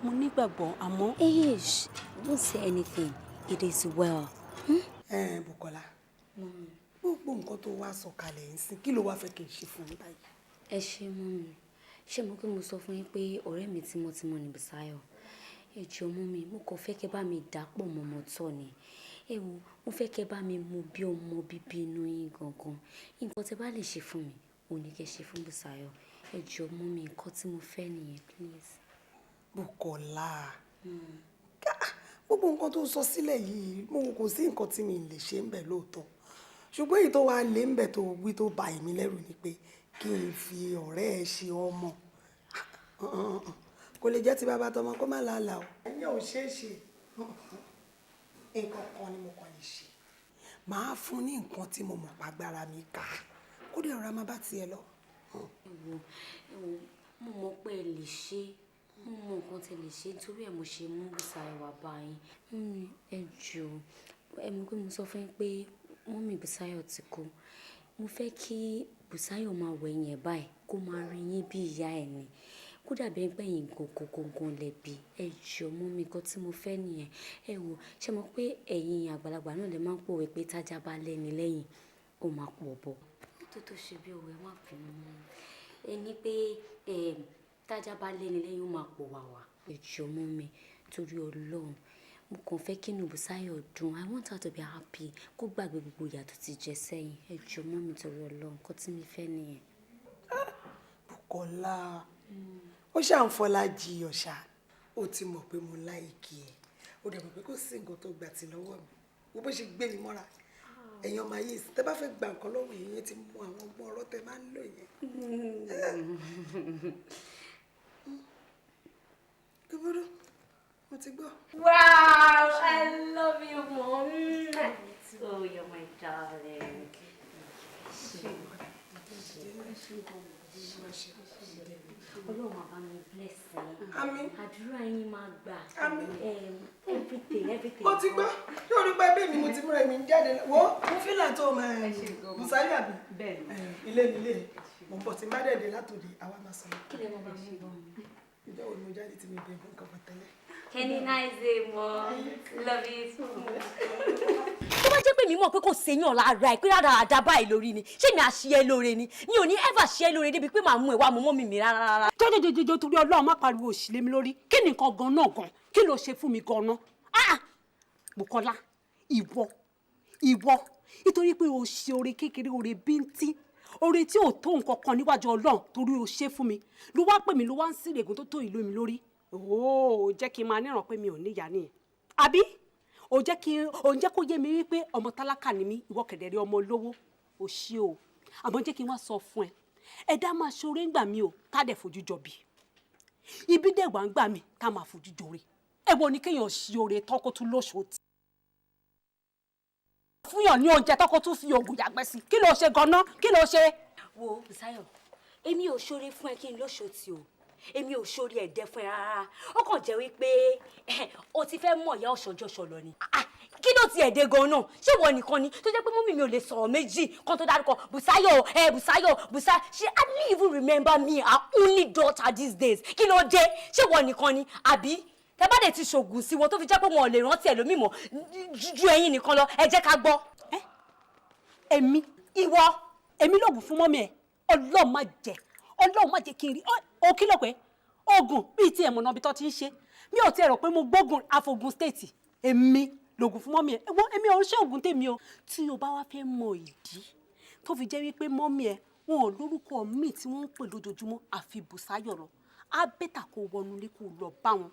mo nígbàgbọ́, àmọ́. Hey, don't say anything. It is well. Ẹ Bùkọ́lá, gbogbo nǹkan tó wá sọ kalẹ̀ ń sìn, kí ló wá fẹ́ kí n ṣe fún yín báyìí? Ẹ ṣé mummy. Ṣé mo kí mo sọ fún yín pé ọ̀rẹ́ mi tímọ́tímọ́ ni Bùsáyọ̀? Ẹ jọ̀ọ́ mummy, mo kàn fẹ́ kẹ́ bá mi dàpọ̀ mọ́mọ́ tọ́ ni. Ẹ wo, mo fẹ́ kẹ́ bá mi mú bí ọmọ bíbí inú yín gangan. Nǹkan tẹ́ bá lè ṣe fún mi, òun ni kẹ́ ṣe fún Bùsáyọ̀. Ẹ jọ̀ọ́ mummy, nǹkan tí mo fẹ́ nìyẹn, please. Bùkọ́lá, gbogbo nǹkan tó sọ sílẹ̀ yìí, mo kò sí nǹkan tí mi lè ṣe ń bẹ̀ lóòótọ́, ṣùgbọ́n èyí tó wá lé ń bẹ̀ tó wí tó bà èmi lẹ́rù ni pé kí n fi ọ̀rẹ́ ẹ ṣe ọmọ. Kò lè jẹ́ ti bàbá tọmọ kó má làálàá o. Ẹ̀yìn ò ṣeé ṣe. Nǹkan kan ni mo kàn lè ṣe, màá fún ní nǹkan tí mo mọ̀ pàgbára mi ká, kó dẹ̀ rọra má bá tiẹ̀ lọ. Ẹ wo, ẹ wo, mo mọ̀ pé ẹ lè ṣe, mo mọ nǹkan tẹ́ lè ṣe, nítorí ẹ mo ṣe mú Bùsáyọ̀ wá bá yín. Mummy, ẹ jọ̀ọ́, ẹ mọ̀ pé mo sọ fún yín pé mummy Bùsáyọ̀ ti kú. Mo fẹ́ kí Bùsáyọ̀ máa wẹ̀yìn ẹ̀ báyìí, kó máa rí yín bí ìyá ẹ̀ ni. Kó dàbí ẹni pé ẹ̀yin gangan lẹ bí. Ẹ jọ̀ọ́ mummy, nǹkan tí mo fẹ́ nìyẹn. Ẹ wo, ṣé mo pé ẹ̀yin àgbàlagbà náà lè máa ń pòwe pé tájá bá lẹ́ni lẹ́yìn, ó máa pọ̀ bọ̀. Tó tó ṣe bí òwe, má bínú. Ẹ ní pé tájá bá lẹ́ni lẹ́yìn, ó máa pọ̀ wà wá. Ẹ jọ̀ọ́ mummy, torí Ọlọ́run, mo kàn fẹ́ kí inú Bùsáyọ̀ dùn. I want her to be happy, kó gbàgbé gbogbo ìyà tó ti jẹ sẹ́yìn. Ẹ jọ̀ọ́ mummy, torí Ọlọ́run, nǹkan tí mi fẹ́ nìyẹn. Bùkọ́lá, ó ṣàǹfọlá jiyọ̀ ṣá. Ó ti mọ̀ pé mo like ẹ̀, ó dẹ̀ mọ̀ pé kò sí nǹkan tó gbà tí lọ́wọ́ mi. Wo bó ṣe gbé mi mọ́ra. Ẹ̀yin ọmọ ayé, tẹ́ bá fẹ́ gba nǹkan lọ́wọ́ èèyàn, ti mú àwọn ọgbọ́n ọ̀rọ̀ tẹ́ máa ń lò yẹn. Kúburú, mo ti gbọ́. Wow, I love you, Mom. Oh, you're my darling. Ọlọ́run máa bá mi bless yín. Àmín. Àdúrà yín máa gbà. Àmín. Everything, everything. Mo ti gbọ́. Yóò rí pé bẹ́ẹ̀ mi mo ti múra mi jáde. Wo mo fílà tó máa Bùsáyọ̀ àbí? Ilé nílé. Mo ń bọ̀, tí n bá dẹ̀ dé látòdì, àwa máa sọ̀rọ̀. Kí lè mọ bá mi bọ̀? Ìjọ́ wo ni mo jáde tí mi bẹ̀ bọ́ nǹkan bọ̀ tẹ́lẹ̀? Kenny, nice day, Mom. Love you too. Tó bá jẹ́ pé mi mọ̀ pé kò séyàn lára ẹ̀, pé rádaràda báyìí lórí ni, ṣé mi à ṣe é lóore ni? Mi ò ní ever ṣe é lóore débi pé màá mú ẹ wá mọ́ mummy mi rárá rárá. Jọjọjọjọ, torí Ọlọ́run, má pariwo òṣì lé mi lórí. Kí ni nǹkan gan náà gan? Kí ló ṣe fún mi gan náà? Ah, Bùkọ́lá, ìwọ nítorí pé o ṣe oore kékeré, oore bíntín, oore tí ò tó nǹkan kan níwájú Ọlọ́run, torí o ṣe fún mi, ló wá pè mí, ló wá ń sírègùn tó tó ìlú mi lórí. Ooo, jẹ́ kí n máa níran pé mi ò níyà nìyẹn, àbí o jẹ́ kí o jẹ́ kó yé mi wípé ọmọ tálákà ni mí, ìwọ kẹ̀dẹ̀rẹ́ ọmọ olówó. O ṣé o. Àmọ́ jẹ́ kí n wá sọ fún ẹ, ẹ̀dá máa ṣoore ń gbà mí o, ká dẹ̀ fojú jọ bí ibi dẹ̀ wà ń gbà mí, ká máa fojú jọre. Ẹ wo ni kéèyàn ṣe oore tán, kó tún lóṣù tí fúnyàn ní oúnjẹ tán, kó tún fi oògùn yàgbẹ́ sí. Kí ló ṣe gan-an? Kí ló ṣe? Wo Bùsáyọ̀, èmi ò ṣoore fún ẹ kí n lóṣòtì o. Èmi ò ṣoore ẹ̀dẹ́ fún ẹ rárá. Ó kàn jẹ́ wípé o ti fẹ́ mọ̀ ìyá ọ̀ṣọ́jọ́ṣọ lọ ni. Kí ló ti ẹ̀dẹ́ gan-an náà? Ṣé ìwọ nìkan ni tó jẹ́ pé mummy mi ò lè sọ̀rọ̀ méjì kan tó dárúkọ Bùsáyọ̀? Ẹ Bùsáyọ̀, Bùsáyọ̀, she hardly even remember me, her only daughter, these days. Kí ló dé? Ṣé ìwọ nìkan ni? Àbí tẹ bá dẹ̀ ti ṣògùn sí wọn tó fi jẹ́ pé wọn ò lè rántí ẹlòmíì mọ́ ju ẹ̀yin nìkan lọ? Ẹ jẹ́ ká gbọ́. Èmi? Ìwọ. Èmi lóògùn fún mummy ẹ̀? Ọlọ́run má jẹ́, Ọlọ́run má jẹ́ kí n rí o. Kí ló pé oògùn bíi tí ẹ̀mọ̀nà ibi tó ti ń ṣe? Mi ò tiẹ̀ rò pé mo gbógun afogun state. Èmi lògùn fún mummy ẹ̀? Wọ́n èmi ò ń ṣe oògùn tèmi o. Tí o bá wá fẹ́ mọ ìdí tó fi jẹ́ wípé mummy ẹ̀ wọn ò lórúkọ míì tí wọ́n ń pè lójoojúmọ́ àfi Bùsáyọ̀ lọ, á better kó wọnú ilé, kó lọ bá wọn,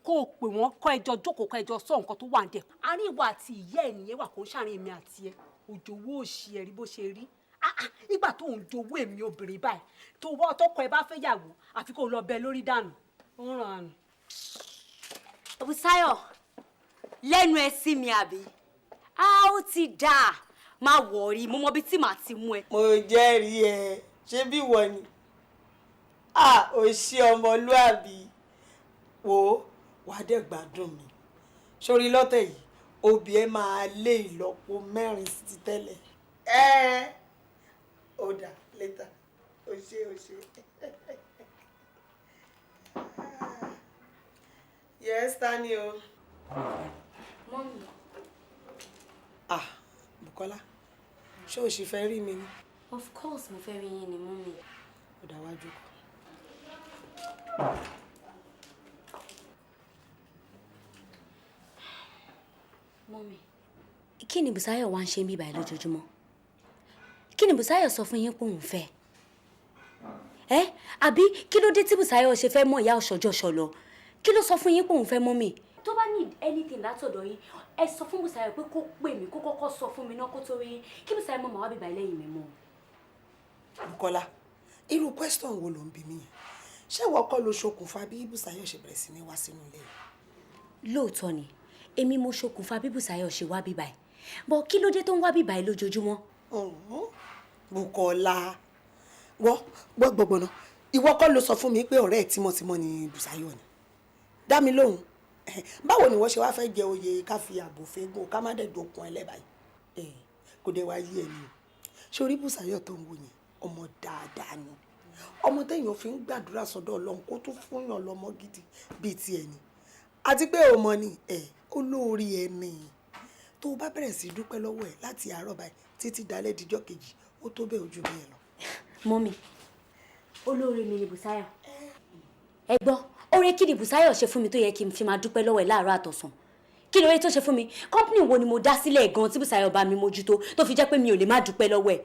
kó o pè wọ́n, kọ́ ẹjọ́ jókòó, kọ́ ẹjọ́ sọ nǹkan tó wà ń dẹ̀. Àárín ìwà àti ìyá ẹ̀ nìyẹn wà, kó ń ṣàárín èmi àti ẹ. Òjòwò òṣì ẹ̀ rí bó ṣe rí. Nígbà tó ń jowó èmi obìnrin báyìí, tó wọ́ tọkọ ẹ bá fẹ́ yàwó, àfi kó lọ bẹ lórí dànù, ó ń ràn án. Bùsáyọ̀, lẹ́nu ẹ sí mi, àbí? A ó ti dáa, má worry, mo mọ ibi tí màá ti mú ẹ. Mo jẹ́rìí ẹ. Ṣé bí ìwọ ni a ò ṣe ọmọlúàbí? Wò ó, wàá dẹ̀ gbádùn mi sórí lọ́tẹ̀ yìí. Obì ẹ máa lé ìlọ́po mẹ́rin sí ti tẹ́lẹ̀. Ẹ ó dà later. Ó ṣe, ó ṣe. Yes, ta ni o? Mummy. Ah, Bukola, ṣé o sì fẹ́ rí mi ni? Of course, mo fẹ́ rí yín ni, mummy. Ó dà, wá jókòó. Mummy. Kí ni Bùsáyọ̀ wá ń ṣe mí báyìí lójoojúmọ́? Kí ni Bùsáyọ̀ sọ fún yín pé òun fẹ́? Ẹ àbí kí ló dé tí Bùsáyọ̀ ṣe fẹ́ mọ̀ ìyá ọ̀ṣọ́jọ́ṣọ lọ? Kí ló sọ fún yín pé òun fẹ́ mummy? Tó bá need anything látọ̀dọ̀ yín, ẹ sọ fún Bùsáyọ̀ pé kó pè mí, kó kọ́kọ́ sọ fún mi náà kó tó rí yín. Kí Bùsáyọ̀ mọ̀ máa wá bíbá lẹ́yìn mi mọ́. Bukola, irú question wo ló ń bi mí yẹn? Ṣé ìwọ kọ́ ló ṣokùnfà bí Bùsáyọ̀ ṣe bẹ̀rẹ̀ sí ní wá sínú ilé yìí? Lóòótọ́ ni, èmi mo ṣokùnfà bí Bùsáyọ̀ ṣe wá bíbá ẹ̀. But kí ló dé tó ń wá bíbá ẹ̀ lójoojúmọ́? Bukola, wọ́ gbọ́ gbọ́gbọ́n náà, ìwọ kọ́ ló sọ fún mi pé ọ̀rẹ́ ẹ̀ tímọ́tímọ́ ni Bùsáyọ̀ ni? Dá mi lóhùn, báwo ni wọ́n ṣe wá fẹ́ jẹ oyè ká fi ààbò fẹ́gùn ká má dẹ̀ dokun ẹlẹ́bàá yìí? Kò dé wá yí ẹni o. Sórí Bùsáyọ̀ tó ń wò yẹn, ọmọ dáadáa ni. Ọmọ téèyàn fi ń gbàdúrà sọ́dọ̀ Ọlọ́run kó tún fúnyàn lọ́mọ gidi bíi tiẹ̀ ni. Àti pé ọmọ ni ẹ olórí ẹni tó o bá bẹ̀rẹ̀ sí dúpẹ́ lọ́wọ́ ẹ̀ láti àárọ̀ báyìí títí dalẹ́ dijọ́ kejì, Ó tó bẹ́ẹ̀, ojú bẹ́ẹ̀ lọ. Mummy, olóore mi ni Bùsáyọ̀. Ẹ gbọ́, oore kí ni Bùsáyọ̀ ṣe fún mi tó yẹ kí n fi máa dúpẹ́ lọ́wọ́ ẹ̀ láàárọ̀ àtọ̀sán? Kí lóore tó ṣe fún mi? Company wo ni mo dá sílẹ̀ gan tí Bùsáyọ̀ bá mi mójútó tó fi jẹ́ pé mi ò lè má dúpẹ́ lọ́wọ́ ẹ̀?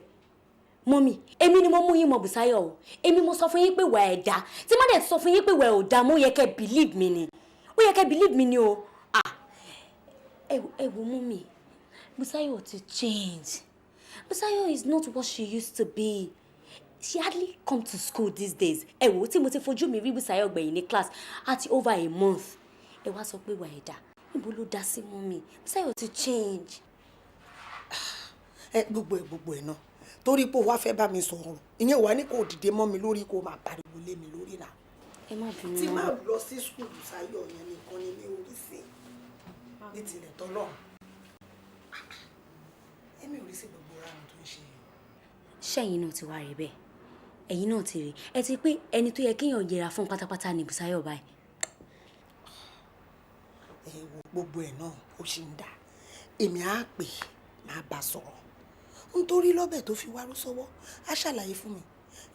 Mummy, èmi ni mo mú yín mọ Bùsáyọ̀ o. Èmi mo sọ fún yín pé wà ẹ̀ dá. Tí má dẹ̀ sọ fún yín pé wà ẹ̀ ò dá, mo yẹ kẹ́ believe mi ni. Ó yẹ kẹ́ believe mi ni o. Ah, ẹ wo mummy, Bùsáyọ̀ ti change. Bùsáyọ̀ is not what she used to be. She hardly come to school these days. Ẹ wò ó, tí mo ti fojú mi rí Bùsáyọ̀ gbẹ̀yìn ní class àti over a month. Ẹ wá sọ pé wà ẹ̀ dá. Níbo ló dá sí, mummy? Bùsáyọ̀ ti change. Ẹ gbogbo ẹ náà, torí pé o wá fẹ́ bá mi sọ̀rọ̀, ìyẹn wà ní kò dìde mọ́ mi lórí, kó máa pariwo lé mi lórí náà. Ẹ má bínú. Tí máa lọ sí school Bùsáyọ̀ yẹn nìkan ni mi ò rí sí ní tilẹ̀ tọ́lọ̀. Èmi ò rí sí gbogbo ránu tó ń ṣe yìí. Ṣẹ́yìn náà ti wá rí bẹ́ẹ̀? Ẹ̀yin náà ti rí ẹ ti pé ẹni tó yẹ kéèyàn yẹra fún pátápátá ní Bùsáyọ̀ báyìí. Ẹ wo, gbogbo ẹ náà ó ṣì ń dà. Èmi á pè, máa bá sọ̀rọ̀, nítorí lọ́bẹ̀ tó fi wárú sọ́wọ́, á ṣàlàyé fún mi.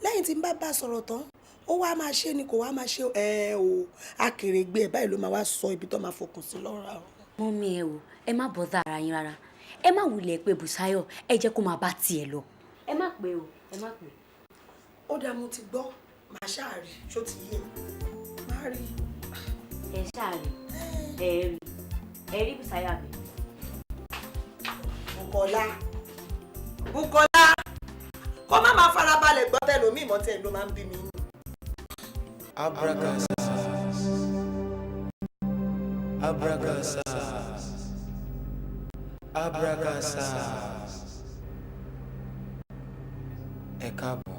Lẹ́yìn tí n bá bá sọ̀rọ̀ tán, ó wá máa ṣe ni kò wá máa ṣe ẹ o, akèrègbè ẹ báyìí ló máa wá sọ ibi tó máa fokùn sí lọ́ra o. Mummy, ẹ wò, ẹ má bother ara yín rárá. Ẹ má wulẹ̀ pé Bùsáyọ̀, ẹ jẹ́ kó máa bá tiẹ̀ lọ. Ẹ má pè o, ẹ má pè. Ó dáa, mo ti gbọ́. Màá ṣáà rí. Ṣó ti yé? Má rí. Ẹ ṣáà rí, ẹ rí, ẹ rí Bùsáyọ̀ àbí. Bùkọ́lá, Bùkọ́lá, kó má máa farabalẹ̀ gbọ́ tẹlòmíì mọ́ tẹ̀ ló máa ń bí mi. Abracasas. Abracasas. Abracasas. Ẹ káàbọ̀,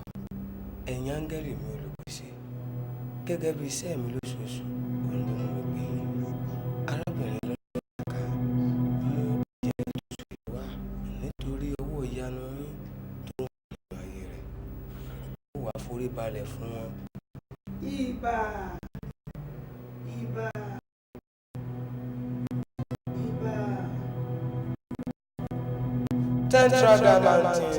ẹ̀yin áńgẹ́lì mi olùpèsè. Gẹ́gẹ́ bí iṣẹ́ mi lóṣooṣù, òun ló mú mi pè yín. Arábìnrin lọ́lọ́ka mú jẹ́ tuntun yìí wá nítorí owó ìyanu yín tó ń wà nínú ayé rẹ̀. Ó wàá forí balẹ̀ fún wọn. Ibà, ibà, ibà. Tetragrammaton.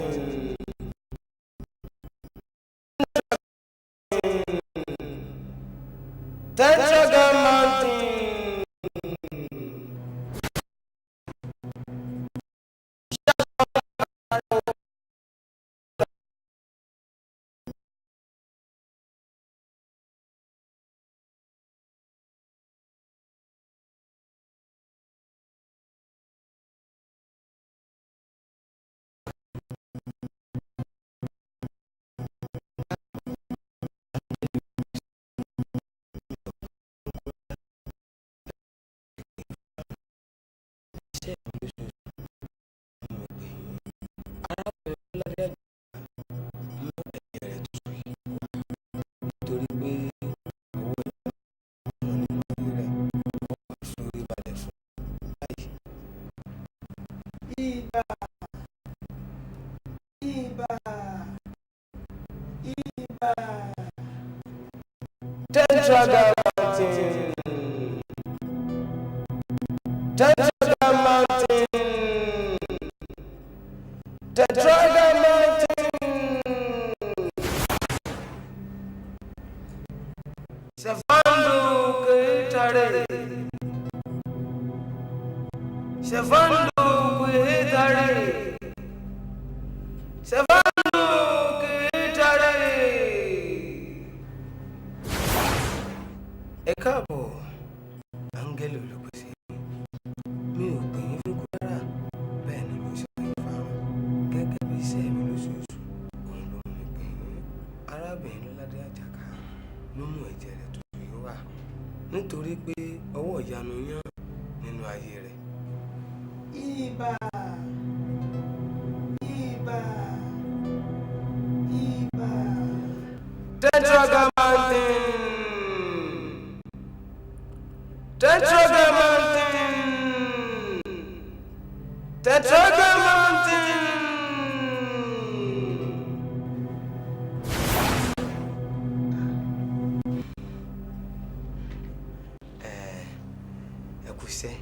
Tetragrammaton. Iṣẹ́ mi lóṣooṣù mú mi pè yín. Arábìnrin Lọ́ládé Àjàlá mú ẹ̀jẹ̀ rẹ̀ tuntun yìí wá nítorí pé owó ìyanu wọn nínú ayé rẹ̀. Ó wàá fi orí balẹ̀ fún báyìí. Ibà, ibà, ibà. Tetragrammaton. Tetragrammaton. Tetragrammaton. Sefandu kuitare. Sefandu kuitare. Sefandu kuitare. Ẹ káàbọ̀, áńgẹ́lì olùpèsè. Mi ò pè yín fún kú rárá, bẹ́ẹ̀ ni mi ò sì pè yín fárun. Gẹ́gẹ́ bí iṣẹ́ mi lóṣooṣù, òun ló mú mi pè yín. Arábìnrin Lọ́ládé Àjàká ló mú ẹ̀jẹ̀ rẹ̀ tuntun yìí wá nítorí pé ọwọ́ ìyanu yán nínú ayé rẹ̀. Ibà, ibà, ibà. Tetragrammaton. Tetragrammaton. Tetragrammaton. Ẹ kú iṣẹ́.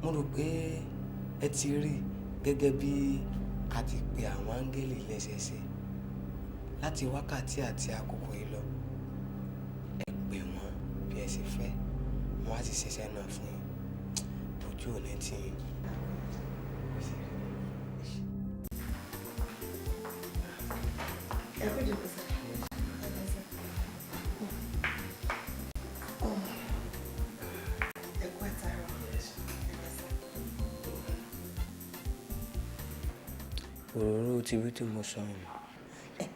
Mo rò pé ẹ ti rí gẹ́gẹ́ bí A ti pe àwọn áńgẹ́lì lẹ́sẹẹsẹ láti wákàtí àti àkókò yìí lọ. Ẹ pè wọ́n bí ẹ ṣe fẹ́, wọ́n á sì ṣiṣẹ́ náà fún yín. Ojú ò ní tì yín. Ẹ kú jòkó sá. Ẹ kú àtàárọ̀. Òróró tibí tí mo sọ yìí.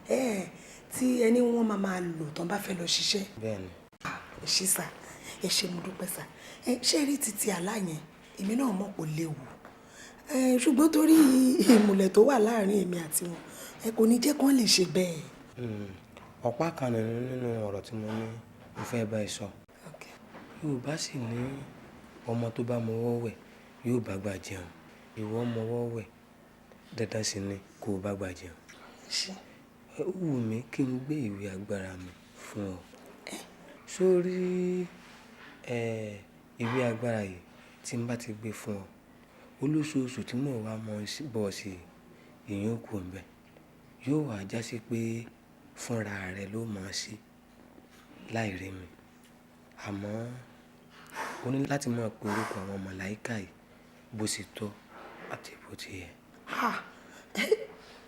Ẹ tí ẹni wọn máa máa lò tán bá fẹ́ lọ ṣiṣẹ́. Bẹ́ẹ̀ni. Ẹ ṣé sà, ẹ ṣé, mo dúpẹ́ sà. Ẹ ṣé rí títí àlá yẹn, èmi náà mọ̀ kó léwu. Ẹ ṣùgbọ́n torí ìmùlẹ̀ tó wà láàrin èmi àti wọn, ẹ kò ní jẹ́ kán lè ṣe bẹ́ẹ̀. Ọ̀pá kan nínú ọ̀rọ̀ tí mo ní mo fẹ́ bá ẹ sọ. Yorùbá sì ní ọmọ tó bá mọwọ́ wẹ̀ yóò bá gbà jẹun. Ìwọ mọwọ́ wẹ̀, dandan sì ni kó o bá gbà jẹun. Ó wù mí kí n gbé ìwé agbára mi fún ọ. Sórí ìwé agbára yìí tí n bá ti gbé fún ọ, olóṣooṣù tí mò ń wá mọ́ bọ́ sí ìyẹn ó kù ńbẹ̀. Yóò wá já sí pé fúnra rẹ ló mọ̀ ọ́n sí láì rí mi. Àmọ́ o ní láti máa pe orúkọ àwọn màláíkà yìí bó ṣe tọ́ àti bó ti yẹ.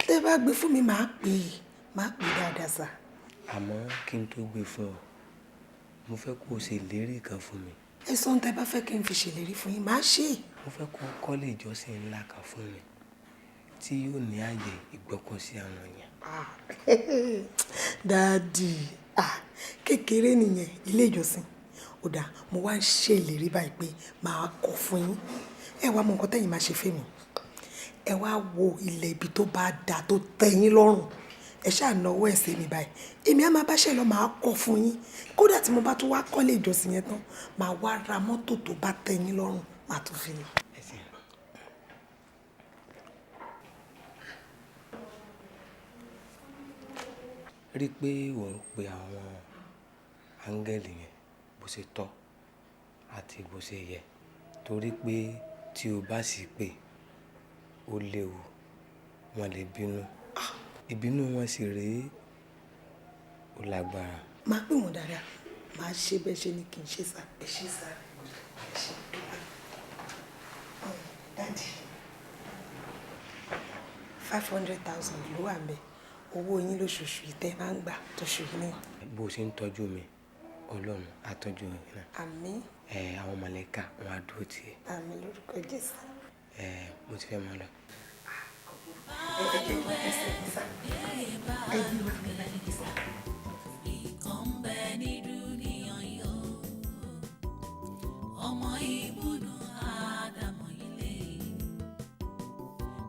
Tẹ́ bá gbé fún mi, màá pè é, màá pè é dáadáa sà. Àmọ́ kí n tó gbé fún ọ, mo fẹ́ kó o ṣe ìlérí kan fún mi. Ẹ sọ ohun tẹ́ bá fẹ́ kí n fi ṣèlérí fún yín, màá ṣe é. Mo fẹ́ kó o kọ́lé ìjọsìn ńlá kan fún mi tí yóò ní ààyè ìgbọ́kọ̀sí àwọn èèyàn. Dáàdì, kékeré nìyẹn, ilé ìjọsìn. Ó dáa, mo wá ń ṣe ìlérí báyìí pé màá kọ́ fún yín. Ẹ wá mọ nǹkan tẹ́yin máa ṣe fún mi. Ẹ wá wo ilẹ̀ ibi tó bá da tó tẹ́ yín lọ́rùn. Ẹ ṣáà náwó ẹ̀ sí mi báyìí. Èmi á máa báṣẹ́ lọ, màá kọ́ fún yín. Kódà tí mo bá tún wá kọ́lé ìjọsìn yẹn tán, màá wá ra mọ́tò tó bá tẹ́ yín lọ́rùn, màá tún fi lọ. Rí i pé ò ń pe àwọn áńgẹ́lì yẹn bó ṣe tọ́ àti bó ṣe yẹ, torí pé tí o bá sì pè ó léwu, wọ́n lè bínú. Ìbínú wọn sì rèé, ó lágbára. Màá pè wọ́n dáadáa, màá ṣe bẹ́ẹ̀ ṣe ni kì í ṣe sá. Ẹ ṣé sá, ẹ ṣé. Dáàdì, 500,000 ló wà ńbẹ̀. Owó yín lóṣooṣù yìí tẹ́ máa ń gbà tóṣù yìí nìyẹn. Bó o ṣe ń tọ́jú mi, Ọlọ́run á tọ́jú ẹ náà. Àmín. Àwọn màláíkà wọn á dúró tì ẹ́. Àmín lórúkọ Jésù. Mo ti fẹ́ máa lọ. Ẹ jẹ́ kí n ẹsẹ̀ mi sá. Ẹ yí wa mi báyìí sá. Ìkan ń bẹ ní dúníyàn yìí o, ọmọ ìbùnú Ádámọ̀ ilé.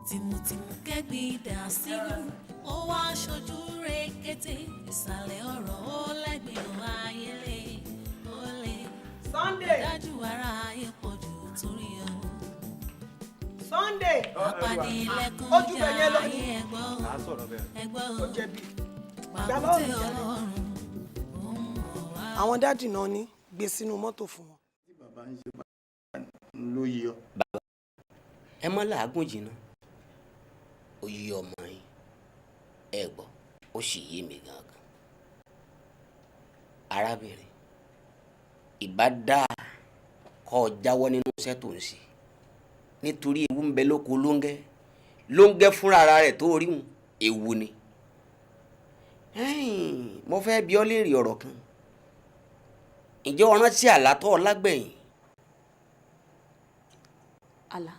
Tìmùtìmù kẹ́gbin dà sínú, ó wá aṣojú rékété, ìsàlẹ̀ ọ̀rọ̀ ó lẹ́gbẹ̀ẹ́ ó ayélé, ó lé. Sunday. Dájú ara ayé pọ̀ jù torí o. Sunday. Àpàdé lẹ́kún Ojú já bẹ̀ yẹn lọ ni. ayé ẹ̀gbọ́ o, ẹ̀gbọ́ o. Ó jẹ̀bi. Pàkúté Ọlọ́run. Àwọn dáàdì náà ní gbé sínú mọ́tò fún wọn. Bàbá ń ṣe bá ló yí ọ. Bàbá, ẹ mọ́ làágùn jìnnà, ó yí ọmọ yín, ẹ gbọ́, ó sì yé mi gangan. Arábìnrin, ìbá dáa kọ́ ọ jáwọ́ nínú iṣẹ́ tó ń ṣe, nítorí ewu ń bẹ lóko lóńgẹ́ lóńgẹ́ fúnra ara rẹ̀ tó rí wọn, ewu ni. Mo fẹ́ bi ọ́ léèrè ọ̀rọ̀ kan. Ǹjẹ́ o rántí àlá tó o lágbẹ̀yìn? Àlá.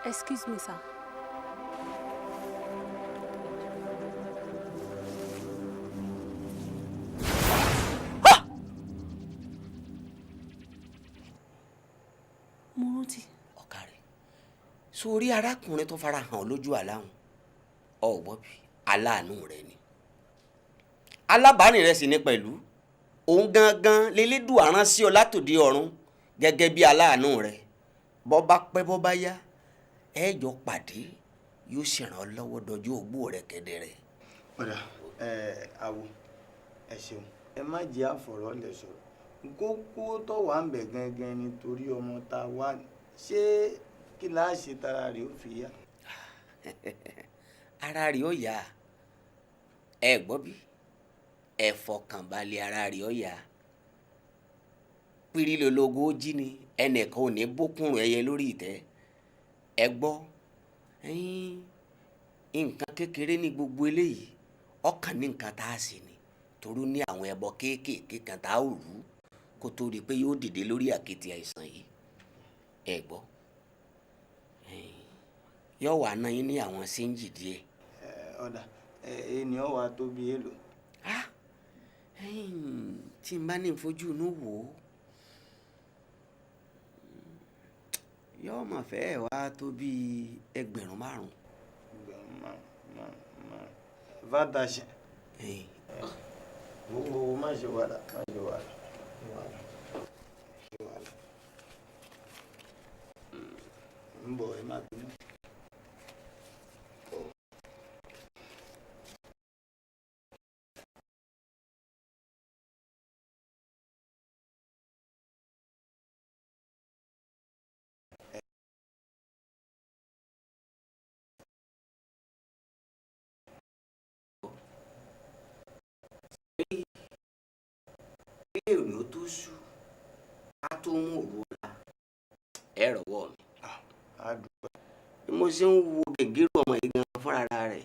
Excuse me, sir. Mo rántí. Ọ̀kàrẹ̀, sórí arákùnrin tó fara hàn lójú àlá wọn, ọ̀gbọ́n bí aláàánú rẹ ni. Alábàárìn rẹ sì ni pẹ̀lú. Òun gangan lelédùà rán sí ọ látòdì ọ̀run gẹ́gẹ́ bí aláàánú rẹ. Bọ́ bá pẹ́ bọ́ bá yá, ẹ jọ pàdé, Yóò sì ràn ọ́ lọ́wọ́ dọjọ́ ogbó rẹ kedere. Ọ̀dà ẹ̀ àwò, ẹ ṣeun, ẹ má jẹ́ àfọ̀rọ̀ lẹ̀ sọ̀rọ̀. Kókó tó wà ń bẹ̀ gangan nítorí ọmọ tá a wà, ṣé kí láá ṣe tara rẹ̀ ó fi yá? Ara rẹ̀ ó yá. Ẹ gbọ́ bí, ẹ fọkànbalẹ̀, ara rẹ̀ ó yá. Pírílólógó ó jí ni, ẹnìkan ò ní bókùnrùn ẹyẹ lórí ìtẹ́. Ẹ gbọ́, nǹkan kékeré ní gbogbo eléyìí, ọkàn ní nǹkan tá a sì ní torí ní àwọn ẹbọ kéékèèké kan tá a ò rú kó tó rí i pé yóò dìde lórí àkéte àìsàn yìí. Ẹ gbọ́, yóò wà ná yín ní àwọn séńjì díẹ̀. Ọ̀dà ènìyàn wà tó bí èlò. Tí n bá ní fojú inú wò ó, yóò mọ̀ fẹ́ wá tó bí 5,000. 5,000 márùn fàtàṣẹ. Wo wo, má ṣe wàhálà, má ṣe wàhálà, wàhálà ṣe wàhálà. Ń bọ̀, ẹ má bínú. Ilé òní ó tó sú á tó mú òru ọ̀la, ẹ rọ̀wọ́ mi. Bí mo ṣe ń wo gègéru ọmọ yìí gan fúnra rẹ̀,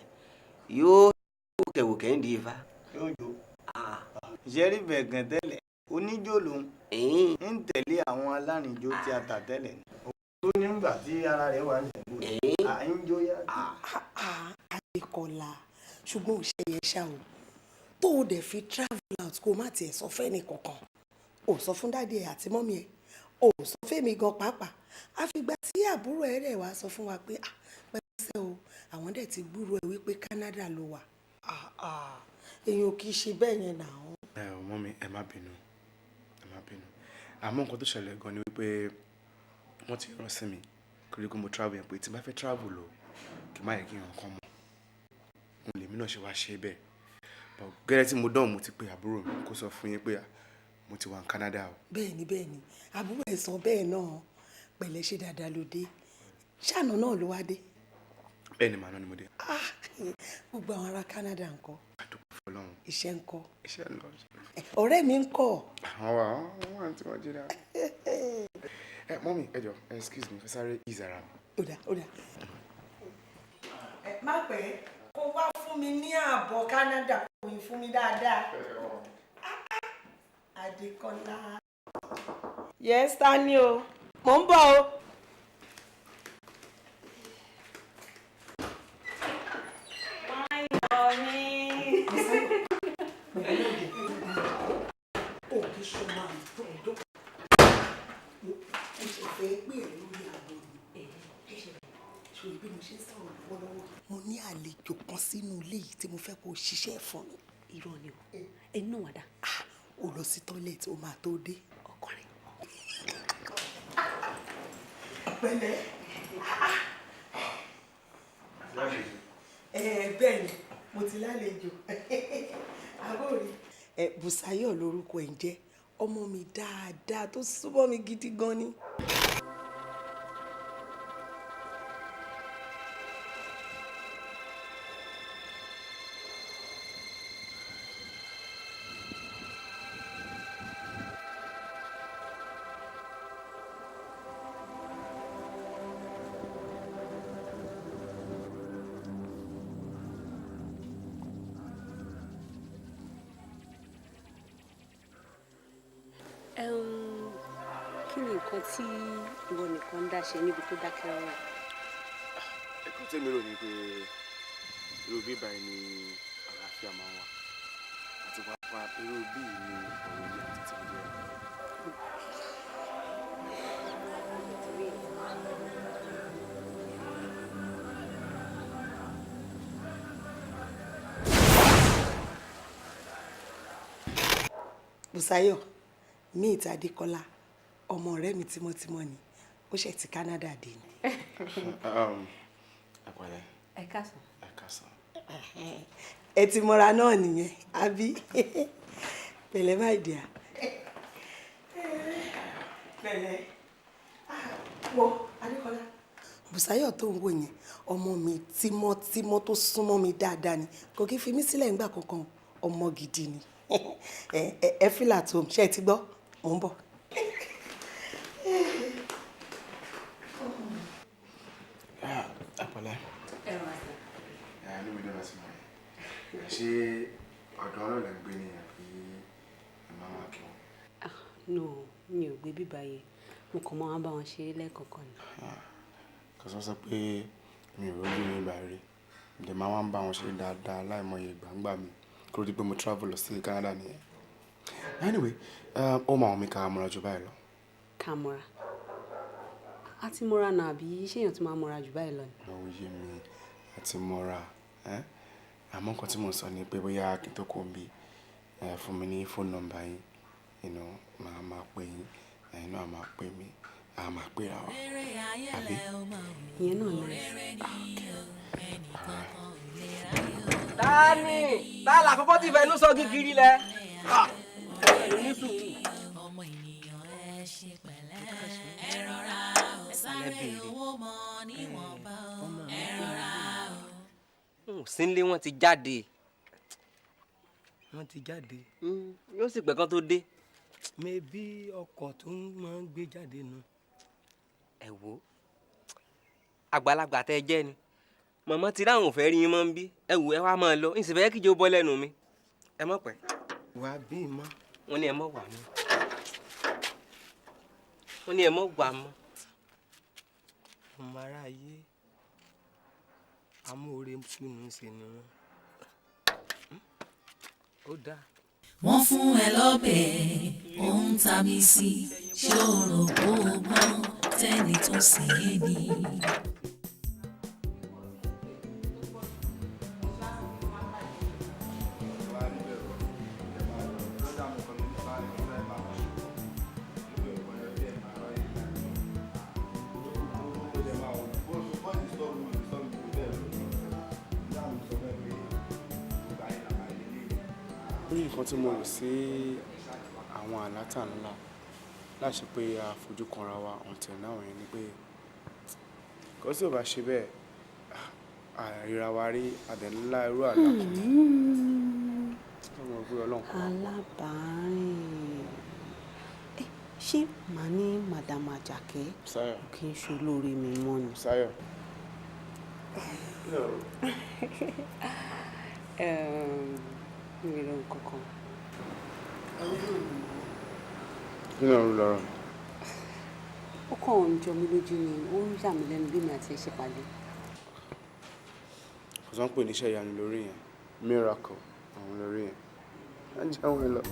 yóò wòkèwòkè ń di ifá. Yóò jó ìṣẹ́rí bẹ̀gàn tẹ́lẹ̀, oníjó lòun ń tẹ̀lé àwọn alárìnjó tí a tà tẹ́lẹ̀ ni. Tó nígbà tí ara rẹ̀ wà ń ṣẹ̀gbọ́n à ń jó yá. Adékọlá, ṣùgbọ́n ò ṣe yẹn ṣá o, tó o dẹ̀ fi travel out kó o má tiẹ̀ sọ fẹ́ni kankan, o sọ fún daddy ẹ̀ àti mummy ẹ̀, o sọ fẹ́mi gan pàápàá, àfìgbà tí àbúrò ẹ̀ rẹ̀ wá sọ fún wa pé ah pẹ́sẹ́ o, àwọn dẹ̀ ti gbúrò ẹ̀ wípé Canada ló wà. Èèyàn ò kì í ṣe bẹ́ẹ̀ yẹn nà ó. Ẹ ò mummy, ẹ má bínú, ẹ má bínú. Àmọ́ nǹkan tó ṣẹlẹ̀ gan ni wípé wọ́n ti rán sí mi kí mo travel yẹn, pé tí n bá fẹ́ travel o, kí n má yẹ kí nǹkan mọ̀. Òun lèmi náà ṣe wá ṣe bẹ́ẹ̀. But gẹ́gẹ́ tí mo dán, mo ti pe àbúrò mi kó sọ fún yín pé mo ti wà ní Canada o. Bẹ́ẹ̀ni bẹ́ẹ̀ni, àbúrò ẹ̀ sọ bẹ́ẹ̀ náà. Pẹ̀lẹ́, ṣe dáadáa ló dé? Ṣáànà náà ló wá dé? Bẹ́ẹ̀ni, màá náà ni mo dé. Gbogbo àwọn ará Canada ńkọ́? Àdúgbò fọlọ́run. Iṣẹ́ ńkọ́? Iṣẹ́ ń lọ. Ọ̀rẹ́ mi ńkọ́? Àwọn wà, wọ́n wà tí wọ́n jí dáa. Ẹ mummy, ẹ jọ̀ọ́, excuse me, fẹ́ sáré ease ara mi. Ó dà, ó dà. Ẹ má pẹ́ kó wá fún mi ní ààbọ̀ Canada, kò yín fún mi dáadáa. Adékọ́lá. Yes, ta ni o? Mò ń bọ̀ o. Mommy. Ó kì í ṣe máa ń tó ọdún. Mo ṣe fẹ́ pè é lórí ààbò mi. Ṣé bí mo ṣe ń sọ̀rọ̀ lọ́wọ́lọ́wọ́? Mo ní àlejò kan sínú ilé yìí tí mo fẹ́ kó ṣiṣẹ́ fún mi. Irọ́ ni o, ẹni náà wà dá. Ó lọ sí toilet, ó máa tó dé. Ọkùnrin. Pẹ̀lẹ́. Bẹ́ẹ̀ ni, mo ti lálejò. Àbórí. Bùsáyọ̀ lorúkọ ẹ̀ ń jẹ́, ọmọ mi dáadáa tó súnmọ́ mi gidi gan ni. Kí ni nǹkan tí ìwọ nìkan ń dá ṣe níbi tó dákẹ́ rọ́rọ́? Ẹ̀kọ́ tèmi rò ní pé irú bí báyìí ni àlàáfíà máa ń wà, àti pàápàá irú bí yìí ni ọ̀rọ̀ yìí àti tìbí jẹ́. Bùsáyọ̀, meet Adékọ́lá, ọmọ ọ̀rẹ́ mi tímọ́tímọ́ ni, ó ṣẹ̀ ti Canada dé ni. Ẹ pẹ̀lẹ́. Káàsán. Ẹ káàsán. Ẹ ti mọra náà nìyẹn, àbí? Pẹ̀lẹ́, my dear. Pẹ̀lẹ́. Wo Adékọ́lá. Bùsáyọ̀ tó ń wò yẹn, ọmọ mi tímọ́tímọ́ tó súnmọ́ mi dáadáa ni, kò kí fi mí sílẹ̀ nígbà kankan, ọmọ gidi ni. Ẹ fìlà tó ṣe, ẹ ti gbọ́, mò ń bọ̀. Ẹ pẹ̀lẹ́. Ẹ inú mi dùn láti mọ̀ yín. Ṣé ọ̀dọ̀ ọlọ́ọ̀lẹ́ ń gbé ni àbí ẹ máa wá kí wọn? No, mi ò gbé bíbá yẹn, mo kàn máa ń bá wọn ṣeré lẹ́ẹ̀kọ̀ọ̀kan ni. Kò sọ sọ pé mi ò rójú mi bá rí, ǹdẹ̀ máa wá ń bá wọn ṣeré dáadáa láìmọye ìgbàǹgbà mi kó ló di pé mo travel lọ sí Canada nìyẹn. Anyway, ó máa wọn mi ká mọ́ra jù báyìí lọ. Ká mọ́ra? A ti mọ́ra náà, àbí ṣé èèyàn ti máa mọ́ra jù báyìí lọ ni? Lọ́wọ́ yé mi àti mọ́ra, àmọ́ nǹkan tí mo sọ ni pé bóyá kí n tó kó ń bí, fún mi ní phone number yín, màá máa pè yín, ẹ̀yin náà máa pè mí, a máa pè ra wa, àbí? Ìyẹn náà ni. Tani tá a là kọ́kọ́ ti fẹnu sọ kíkiri lẹ. Ní sùúrù. Ọmọ ènìyàn, ẹ ṣe pẹ̀lẹ́, ẹ rọra o, sáré owó mọ níwọ̀nba o, ẹ rọra o. Sínlé, wọn ti jáde. Wọ́n ti jáde. Yóò sì pẹ́ kán tó dé. Mẹbí ọkọ̀ tó ń máa ń gbé jáde nù. Ẹ wo, àgbàlagbà tẹ jẹ́ ni màmá tí láwọn ò fẹ́ rí yín mọ́ ń bí. Ẹ wò, ẹ wá máa lọ, ń sì fẹ́ kíjọ bọ́ lẹ́nu mi. Ẹ mọ̀ pẹ́. Wà á bí mọ́. Wọ́n ní ẹ mọ̀ wà mọ́. Wọ́n ní ẹ mọ̀ wà mọ́. Ọmọ aráyé amóore túnú ṣe ni wọ́n. Ó dáa. Wọ́n fún ẹ lọ́bẹ̀, ó ń ta mí sí. Ṣé o rò pé o gbọ́n tẹ́ni tó sì é ni? Ní nǹkan tí mo rò sí àwọn àlátà ńlá láṣẹ pé a fojú kanra wa until now yẹn ni pé kò sí ò bá ṣe bẹ́ẹ̀, àríra wa rí adẹ̀ ńlá irú àlá kan ó mọ̀ pé Ọlọ́run kọ́. Alábàárìn, ẹ ṣé màá ní Madam Àjàkẹ́ Sáyọ̀. kì í ṣe olóore mi mọ́ ni. Sáyọ̀. Mi ò rò nǹkan kan. Kí ló ń rú lọ́rọ̀ mi? Ó kàn ń jọ mí lójú ni, ó ń yà mí lẹ́nu bí mi àti ẹ ṣe pàdé. Kò sọ ń pè níṣẹ́ ìyanu lórí yẹn, miracle àwọn lórí yẹn. Á jẹun ẹ lọ.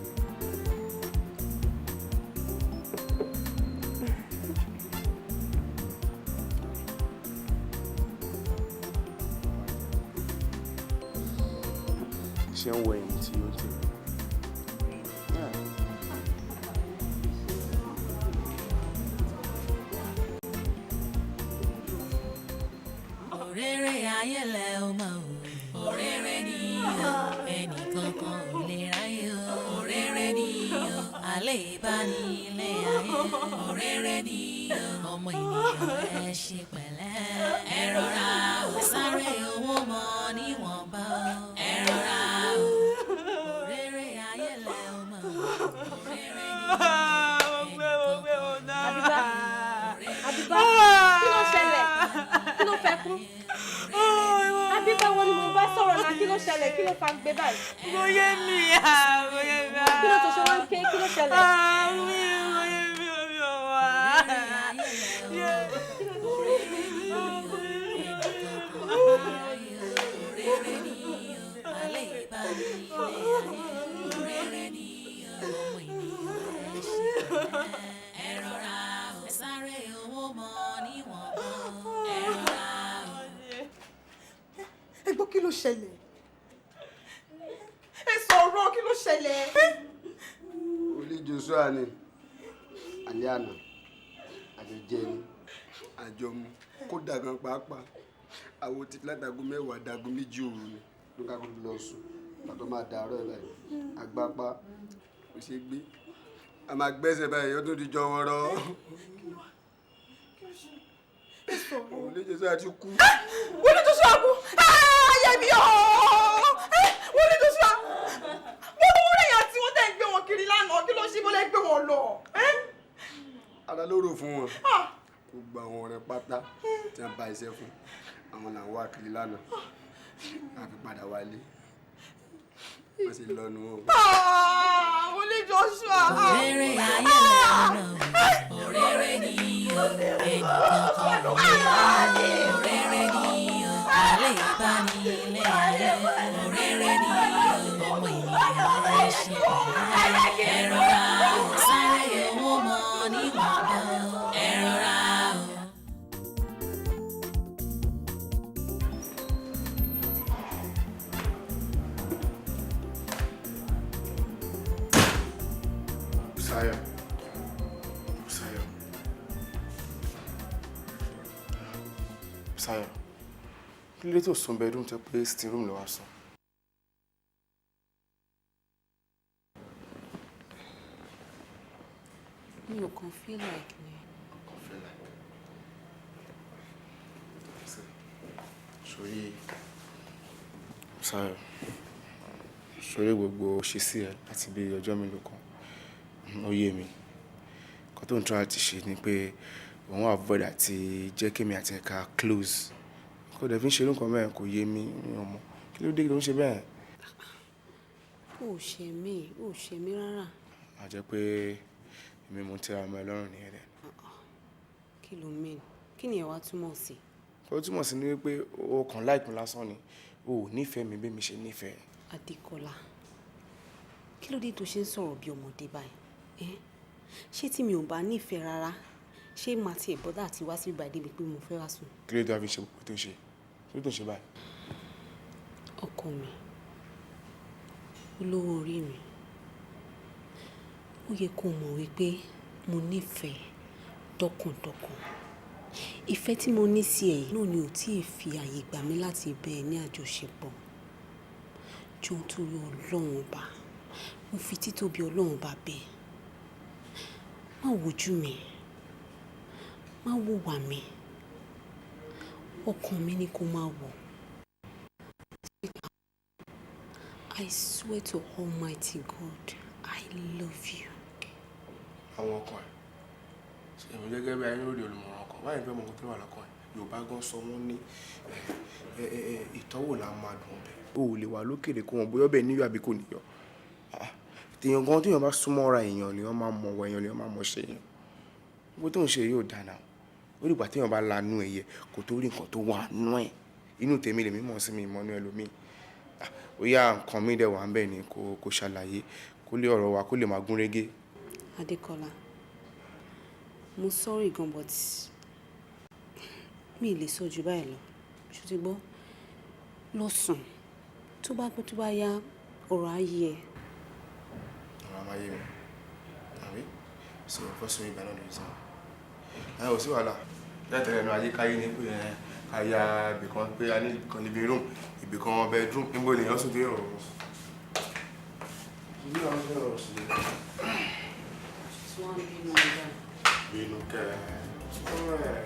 Ṣé ń wọ ẹ̀yìn tí ó ti rí? Yeah. Òréré ayé lẹ ó mọ̀ o, òréré ni o, ẹnìkankan ò lè ráyè o, òréré ni o, àlè bá ní ilé ayé, òréré ni o, ọmọ ènìyàn, ẹ ṣe pẹ̀lẹ́, ẹ rọra o, sáré owó mọ níwọ̀nba o, ẹ rọra o, òréré ayé lẹ ó mọ̀ o, òréré ni o, Àbíbá, Àbíbá, kí ló ṣẹlẹ̀? Kí ló fẹ́ kú? Àbíbá, wọn ni mo bá sọ̀rọ̀ náà, kí ló ṣẹlẹ̀? Kí ló fa gbé báyìí? Kò yé mi, kò yé mi. Kí ló tó ṣe wá ń ké? Kí ló ṣẹlẹ̀? Kò yé mi, mi ò wá. Kí ló tó ṣe? Òréré ni o, àlè bá ní ilé ayé, òréré ni o, ọmọ ènìyàn, ẹ ṣe pẹ̀lẹ́, ẹ rọra o, ẹ sáré owó mọ níwọ̀nba o, ẹ rọra o. Ẹ gbọ́, kí ló ṣẹlẹ̀? Ẹ sọ̀rọ̀, kí ló ṣẹlẹ̀? Olú Joshua ni alẹ́ àná, àjọjẹ ni, àjọmu, kódà gan pàápàá Àwọn ti látago 10 dago 2 òru ni ló ká kó lọ sùn. Pàtó máa dàárọ̀ ẹ̀ báyìí. Agbápá kò ṣeé gbé. A máa gbẹ́sẹ̀ báyìí, ó tún di jọ wọ́rọ́. Wòlíì Joshua ti kú. Wòlíì Joshua kú. Ayé mi ooo! Wòlíì Joshua. Mo mú rẹ̀yìn àti wọ́n tẹ̀ ń gbé wọn kiri lánàá. Kí ló ṣe bọ́lá gbé wọn lọ? Ara ló rò fún wọn. Gbogbo àwọn ọ̀rẹ́ pátá tí wọ́n bá iṣẹ́ fún àwọn làwọn wá kiri lánàá. A fi padà wálé. Wọ́n sì lọ́nu wọn. Wòlíì Joshua. Òréré ayé lẹ́nu, òréré ni o, ẹnìkan kan ò lè bá ní. Òréré ni o, àlè bá ní ilé ayé. Òréré ni o, ọmọ ènìyàn rẹ̀ ṣe pẹ̀lẹ́. Ẹ rọra o, sáré owó mọ níwọ̀nba. Ẹ rọra o. Bùsáyọ̀. Bùsáyọ̀. Bùsáyọ̀. Kí ló dé tó sùn bedroom tó pé sitting room ló wá sùn? Mi ò kàn feel like ni. Kàn feel like. Sori Bùsáyọ̀. Sori gbogbo ṣe sí ẹ láti bí ọjọ́ mélòó kan. Ó yé mi. Nǹkan tó ń try àti ṣe ni pé òun avoid àti jẹ́ kémi àti ẹ̀ka close. Kò dẹ̀ fi ń ṣe irú nǹkan bẹ́ẹ̀, kò yé mi, mi ò mọ̀. Kí ló dé kí ló ń ṣe bẹ́ẹ̀? Ó ṣe mí, ó ṣe mí rárá. A jẹ́ pé èmi mo ń tẹ́ra mọ́ ẹ lọ́rùn nìyẹn dẹ̀. Kí ló mean? Kí ni ẹ wá túmọ̀ sí? Ó túmọ̀ sí ni wípé o kàn like mi lásán ni. O ò nífẹ̀ẹ́ mi bí mi ṣe nífẹ̀ẹ́. Adékọ́lá, kí ló dé tó ṣe ń sọ̀rọ̀ bí ọmọdé báyìí? Ṣé tí mi ò bá nífẹ̀ẹ́ rárá, ṣé màá tiẹ̀ bọ́dà àti wá síbí báyìí débi pé mo fẹ́ wá sùn? Kí ló dé tó fi ṣe gbogbo tó ń ṣe? Kí ló tó ń ṣe báyìí? Ọkọ mi, olówó orí mi, ó yẹ kó mọ̀ wípé mo nífẹ̀ẹ́ dọ́kàndọ́kàn. Ìfẹ́ tí mo ní sí ẹ yìí náà ni ò tí ì fi àyè gbà mí láti bẹ ẹ ní àjọṣepọ̀. Jọ̀ọ́ torí Ọlọ́run ọba, mo fi títóbi Ọlọ́run ọba bẹ̀ ẹ́. Má wojú mi, má wùwà mi, ọkàn mi ni kó máa wò. I swear to Almighty God, I love you. Àwọn ọkàn ẹ̀, èmi gẹ́gẹ́ bí ayélujára olùmọ̀ràn ọkàn, báyìí fẹ́ mọ nǹkan tó wà lọ́kàn ẹ̀. Yorùbá gan sọ wọ́n ní ìtọ́wò là máa dùn ọbẹ̀. O ò lè wà lókèrè kó wọn bóyá ọbẹ̀ níyọ̀ àbí kò níyọ̀. Tèèyàn gan téèyàn bá súnmọ́ ara èèyàn lèèyàn máa mọ̀ wọ èèyàn lèèyàn máa mọ̀ ṣe èèyàn. Gbogbo tó ń ṣe yóò dáná. Ó dìgbà téèyàn bá lanú ẹyẹ kó tó rí nǹkan tó wà nú ẹ̀. Inú tèmi lèmi mọ̀ sí mi ìmọ̀ inú ẹlòmíì. Ó yá nǹkan mi dẹ̀ wà ń bẹ̀ ni kò ṣàlàyé kó lè ọ̀rọ̀ wa kó lè máa gún régé. Adékọ́lá, mo sorry gan but mi ì lè sọ ju báyìí lọ. Ṣó ti gbọ́? Lọ sùn. Tó bá pẹ́ tó bá yá, ọ̀rọ̀ á yé ẹ. Ọ̀rọ̀ á máa yé mi. Àbí? So first week by náà ló sọ. Ẹ ò sí wàhálà. Látẹ̀lẹ̀ ẹnu ayé káyé ni pé ẹ ká ya ibìkan pé a ní ibìkan living room, ibìkan bedroom, níbo lèèyàn sùn dé ọ̀rọ̀. Bí àwọn ṣe rọrùn sí i. Tí wọ́n ń bínú ọjà. Bínú kẹ́ ẹ. Sọ́rọ̀ ẹ̀.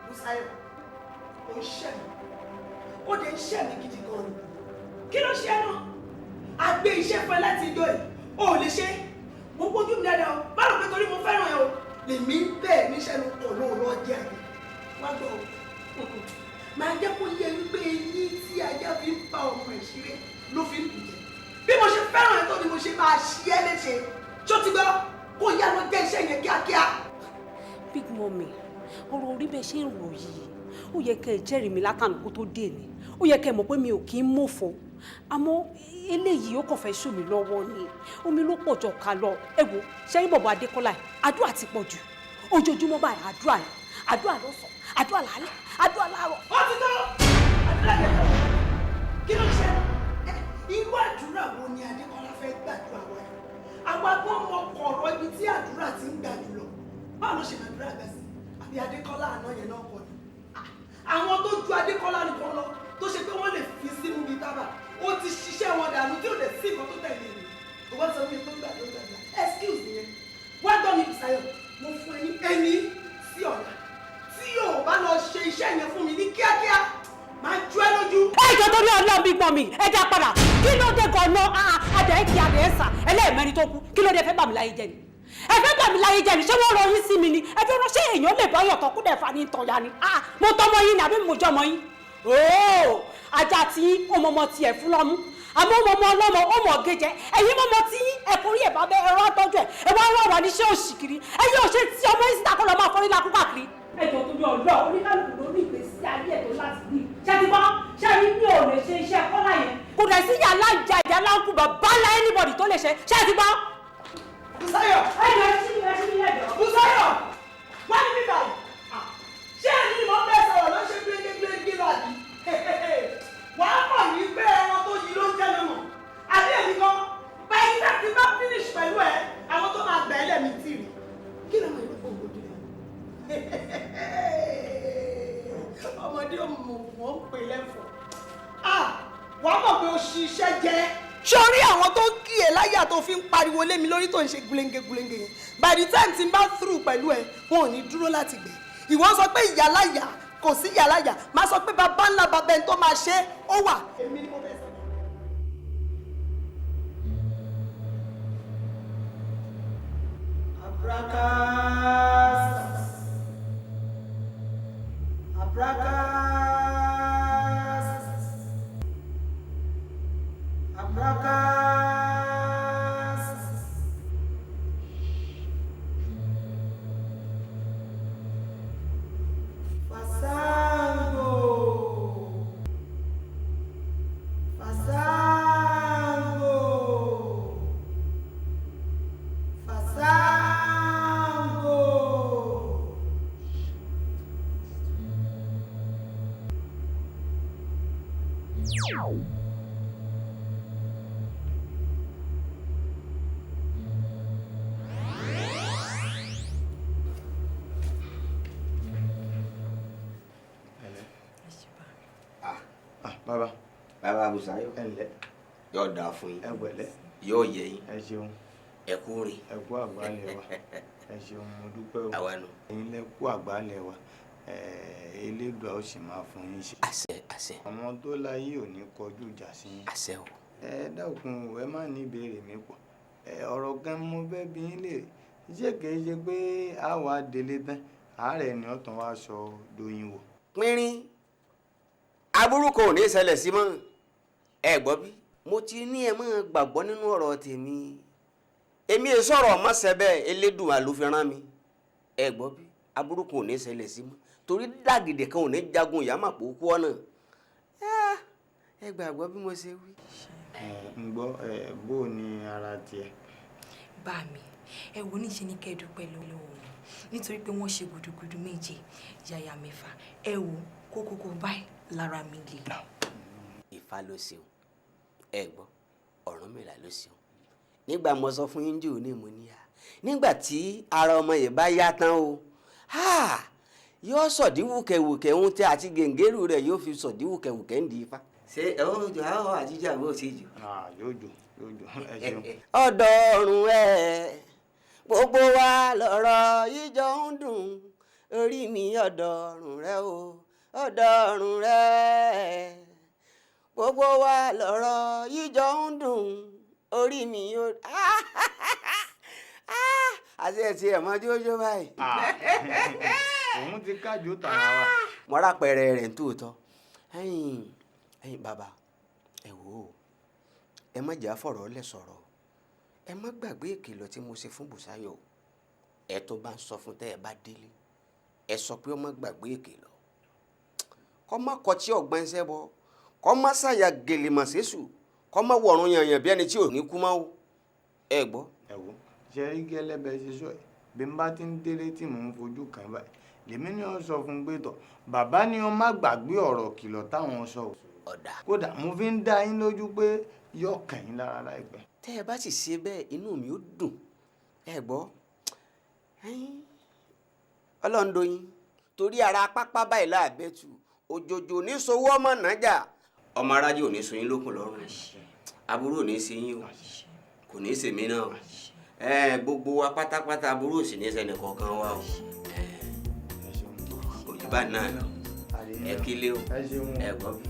Bùsáyọ̀, ó ń ṣẹ̀ mí. Ó dẹ̀ ń ṣẹ̀ mí gidi gan ni. Kí ló ṣe náà? A gbé iṣẹ́ fún ẹ láti ijó yìí. O ò lè ṣe. Mo gbójú mi dáadáa o. Má rò pé torí mo fẹ́ràn ẹ o. Lèmi bẹ́ẹ̀ níṣẹ́ ló kọ̀ lóun lọ́ọ́ jẹ́ àgbẹ̀. Wá gbọ́ o. Màá jẹ́ kó yé wípé eyín tí ajá fi ń bá ọmọ ẹ̀ ṣeré ló fi ń bù jẹ. Bí mo ṣe fẹ́ràn ẹ tó ni mo ṣe máa ṣe ẹ́ léṣe. Ṣó ti gbọ́? Kó yá lọ jẹ́ iṣẹ́ yẹn kíákíá. Big mummy, ọ̀rọ̀ orí bẹ́ẹ̀ ṣe ń rò yìí, ó yẹ kẹ́ ẹ jẹ́rìí mi látànà kó tó dé ni. Ó yẹ kẹ́ ẹ mọ̀ pé mi ò kí ń mọ̀fọ́, àmọ́ eléyìí ó kàn fẹ́ ṣù mí lọ́wọ́ ni. Omi ló pọ̀ jọ ká lọ. Ẹ wo ṣẹ́yìn bọ̀bọ̀ Adékọ́lá yìí, àdúrà ti pọ̀ jù. Ojoojúmọ́ báyìí àdúrà ni, àdúrà lọ́sàn-án, àdúrà lálẹ́, àdúrà láàárọ̀. Ó ti tó! Àdúrà yẹn tó. Kí ló ń ṣe? Irú àdúrà wo ni Adékọ́lá fẹ́ gbàdúrà wa yìí? Àwa gbọ́n mọ kọ̀ọ̀rọ̀ ibi tí àdúrà ti ń gbà jùlọ. Báwo ló ṣe gbàdúrà gbà sí? Àbí Adékọ́lá àná yẹn náà kọ́ ni? Àwọn tó ju Adékọ́lá nìkan lọ, tó ṣe pé wọ́n lè fi sínú bíi tábà, ó ti ṣiṣẹ́ wọn dànù tí ò lè sí nǹkan tó tẹ̀lé mi. Ìwọ sọ fún mi pé gbàdúrà gbàdúrà. Excuse me. Wá gbọ́ mi, Bùsáyọ̀, mo fún ẹ ní ẹni sí ọ̀la. Tí o bá lọ ṣe iṣẹ́ yẹn fún mi ní kíákíá, máa ju ẹ lójú. Ẹ jọ torí Ọlọ́run, bí gbọ́n mi, ẹ já padà. Kí ló dé gan-an? Adẹ̀ ẹ kí adẹ̀ ẹ sà ẹlẹ́ẹ̀mẹ́rin tó kú. Kí ló dé? Fẹ́ bà mí láyé jẹ́ ni? Ẹ fẹ́ bà mí láyé jẹ́ ni? Ṣé wọ́n rọ yín sí mi ni? Ẹ fẹ́ rán ṣé èèyàn lè bá yọ̀tọ̀ kú dẹ̀ fa ní tọ̀ya ni? Mo tọmọ yín ni àbí mo jọmọ yín? Ooo, ajá tí ọmọọmọ tiẹ̀ fún lọ́mú, àmọ́ ọmọọmọ ọlọ́mọ ó mọ̀ gẹ́jẹ́. Ẹ̀yin mọ́mọ́ tí ẹ forí ẹ̀ bá bẹ́ ẹ̀rọ àtọ́jú ẹ̀, ẹ wá rọ̀ wá níṣẹ́ òṣì kiri. Ẹ̀yin ò ṣe tí ọmọ yín síta kó lọ máa forí lakú káàkiri. Ẹ jọ torí Ọlọ́run, oníkálukú ló ní ìgbésí ayé ẹ̀ tó láti ní. Ṣé ti gbọ́? Ṣé rí mi ò lè ṣe iṣẹ́ kọ́lá yẹn? Kò dẹ̀ sí yàrá ìjà ìjà láǹkù bàbá ńlá anybody tó lè ṣe. Ṣé ti gbọ́? Bùsáyọ̀! Ẹ jọ ẹ ṣí ẹ ṣí ẹ jọ. Bùsáyọ̀! Wá ní bíbá yìí. Ṣé ẹni ni mo ń bẹ́ẹ̀ sọ̀rọ̀ ló ń ṣe gbégbégbé lọ àbí? Wàá mọ̀ ní pé ẹran tó yí ló ń jẹ́ lọ́mọ. Àbí èmi gan, báyìí tá ti bá finish pẹ̀lú ẹ, àwọn tó máa gbà ẹ́ lẹ́mìí tì rí. Kí ló mọ̀ ìlú fún ògbójú rẹ̀? Ọmọdé ò mọ̀ wọ́n ń pè lẹ́fọ̀ọ́. Wàá mọ̀ pé o ṣiṣẹ́ jẹ́. Sórí àwọn tó ń kí ẹ láyà tó fi ń pariwo lé mi lórí tó ń ṣe gúlẹ́ngé gúlẹ́ngé yẹn, by the time tí n bá through pẹ̀lú ẹ, wọn ò ní dúró láti gbé. Ìwọ sọ pé ìyáláyà kò sí ìyáláyà, máa sọ pé bàbá ńlá bàbá ẹni tó máa ṣe é ó wà. Èmi ni mo fẹ́ sọ. Abrakas. Abrakas. Abrakas. Fasango. Fasango. Fasango. Bàbá. Bàbá Bùsáyọ̀. Ẹ ǹlẹ́. Yóò dáa fún yín. Ẹ pẹ̀lẹ́. Yóò yẹ yín. Ẹ ṣeun. Ẹ kú rìn. Ẹ kú àgbálẹ̀ wa. Ẹ ṣeun, mo dúpẹ́ o. Àwa nù. Ẹ̀yin lẹ kú àgbálẹ̀ wa. Elédùà ó sì máa fún yín ṣe. Àṣẹ àṣẹ. Àwọn tó láyé ò ní kọjú ìjà sí yín. Àṣẹ o. Ẹ dákun, ẹ má ní ìbéèrè mi pọ̀. Ọ̀rọ̀ kan mo fẹ́ bi yín léèrè. Ṣé kìí ṣe pé a wà délé tán, àárẹ̀ ni ọ̀tàn wa sọ doyin wò? Pínrín aburú kò ní ṣẹlẹ̀ sí mọ́. Ẹ gbọ́ bí mo ti ní ẹ máa gbàgbọ́ nínú ọ̀rọ̀ tèmi. Èmi è sọ̀rọ̀ mọ́sẹ̀ bẹ́ẹ̀, Elédùà ló fi rán mi. Ẹ gbọ́ bí aburú kò ní ṣẹlẹ̀ sí mọ́, torí dàgìdì kan ò ní jagun ìyá màpò kú ọ̀nà. Ẹ gbàgbọ́ bí mo ṣe wí. Ẹ ń gbọ́, ẹ bó ni ara tiẹ̀? Bá mi, ẹ wo níṣe ní kẹ́ ẹ dúpẹ́ lọ́wọ́ wọn, nítorí pé wọ́n ṣe gudugudu 7 yàyà 6. Ẹ wo kókókó báyìí lára mi le. Ifá ló ṣeun. Ẹ gbọ́, Ọ̀rúnmìlà ló ṣeun. Nígbà mo sọ fún yín jù ní mo níyà, nígbà tí ara ọmọ yìí bá yá tán o, yóò sọ̀dí wùkẹ̀wùkẹ̀ ohun tí àti gèǹgérù rẹ̀ yóò fi sọ̀dí wùkẹ̀wùkẹ̀ ń di ifá. Ṣé ẹ ó jọ àwọn àjíjà bó ti jù? Yóò jò, yóò jò, ẹ ṣeun. Ọ̀dọ̀ ọ̀run ẹ̀ gbogbo wa lọ̀rọ̀ yíjọ ń dùn, orí mi ọ̀dọ̀ ọ̀run rẹ o, ọ̀dọ̀ ọ̀run rẹ, gbogbo wa lọ̀rọ̀ yíjọ ń dùn, orí mi ó. Àti ẹ̀ tí ẹ̀ mọ jójó báyìí. Òun ti kájú tààrà wa. Mo rápẹrẹ rẹ̀ ń tòótọ́. Ẹ̀yin ẹ̀yin bàbá, ẹ wò ó, ẹ má jà fọ̀rọ̀ lẹ̀ sọ̀rọ̀. Ẹ má gbàgbé ìkìlọ̀ tí mo ṣe fún Bùsáyọ̀. Ẹ tó bá ń sọ fún tẹ́ ẹ bá délé, ẹ sọ pé ọmọ gbàgbé ìkìlọ̀, kọ́ má kọtí ọ̀gbọ́n ẹsẹ̀ bọ́, kọ́ má ṣàyà gèlèmọ̀ sẹ́sù, kọ́ má wọ̀run yànyàn bí ẹni tí ò ní kú mọ́ o. Ẹ gbọ́. Ẹ wo, ṣe rí gẹ́lẹ́ bẹ́ẹ̀ ṣe sọ ẹ̀, bí n bá ti ń délé tí mò ń fojú kàn báyìí, lèmi ni ó sọ fún un pé tọ̀, bàbá ni ó má gbàgbé ọ̀rọ̀ kìlọ̀ táwọn sọ o. Ọ̀dà. Kódà mo fi ń dá yín lójú pé yóò kàn yín lára láìpẹ́. Tẹ́ ẹ bá sì ṣe bẹ́ẹ̀, inú mi ó dùn. Ẹ gbọ́, Ọlọ́run doyin torí ara pápá báyìí láàbẹ̀tù òjòjò ní sowó ọmọ nájà. Ọmọ arájò ò ní sun yín lókun lọ́rùn, aburú ò ní ṣe yín o, kò ní ṣèmí náà o. Gbogbo wa pátápátá, aburú ò sì ní ṣẹnì kọ̀ọ̀kan wa o. Òjìbá náà lọ, ẹ kílé o, ẹ gbọ́ bí.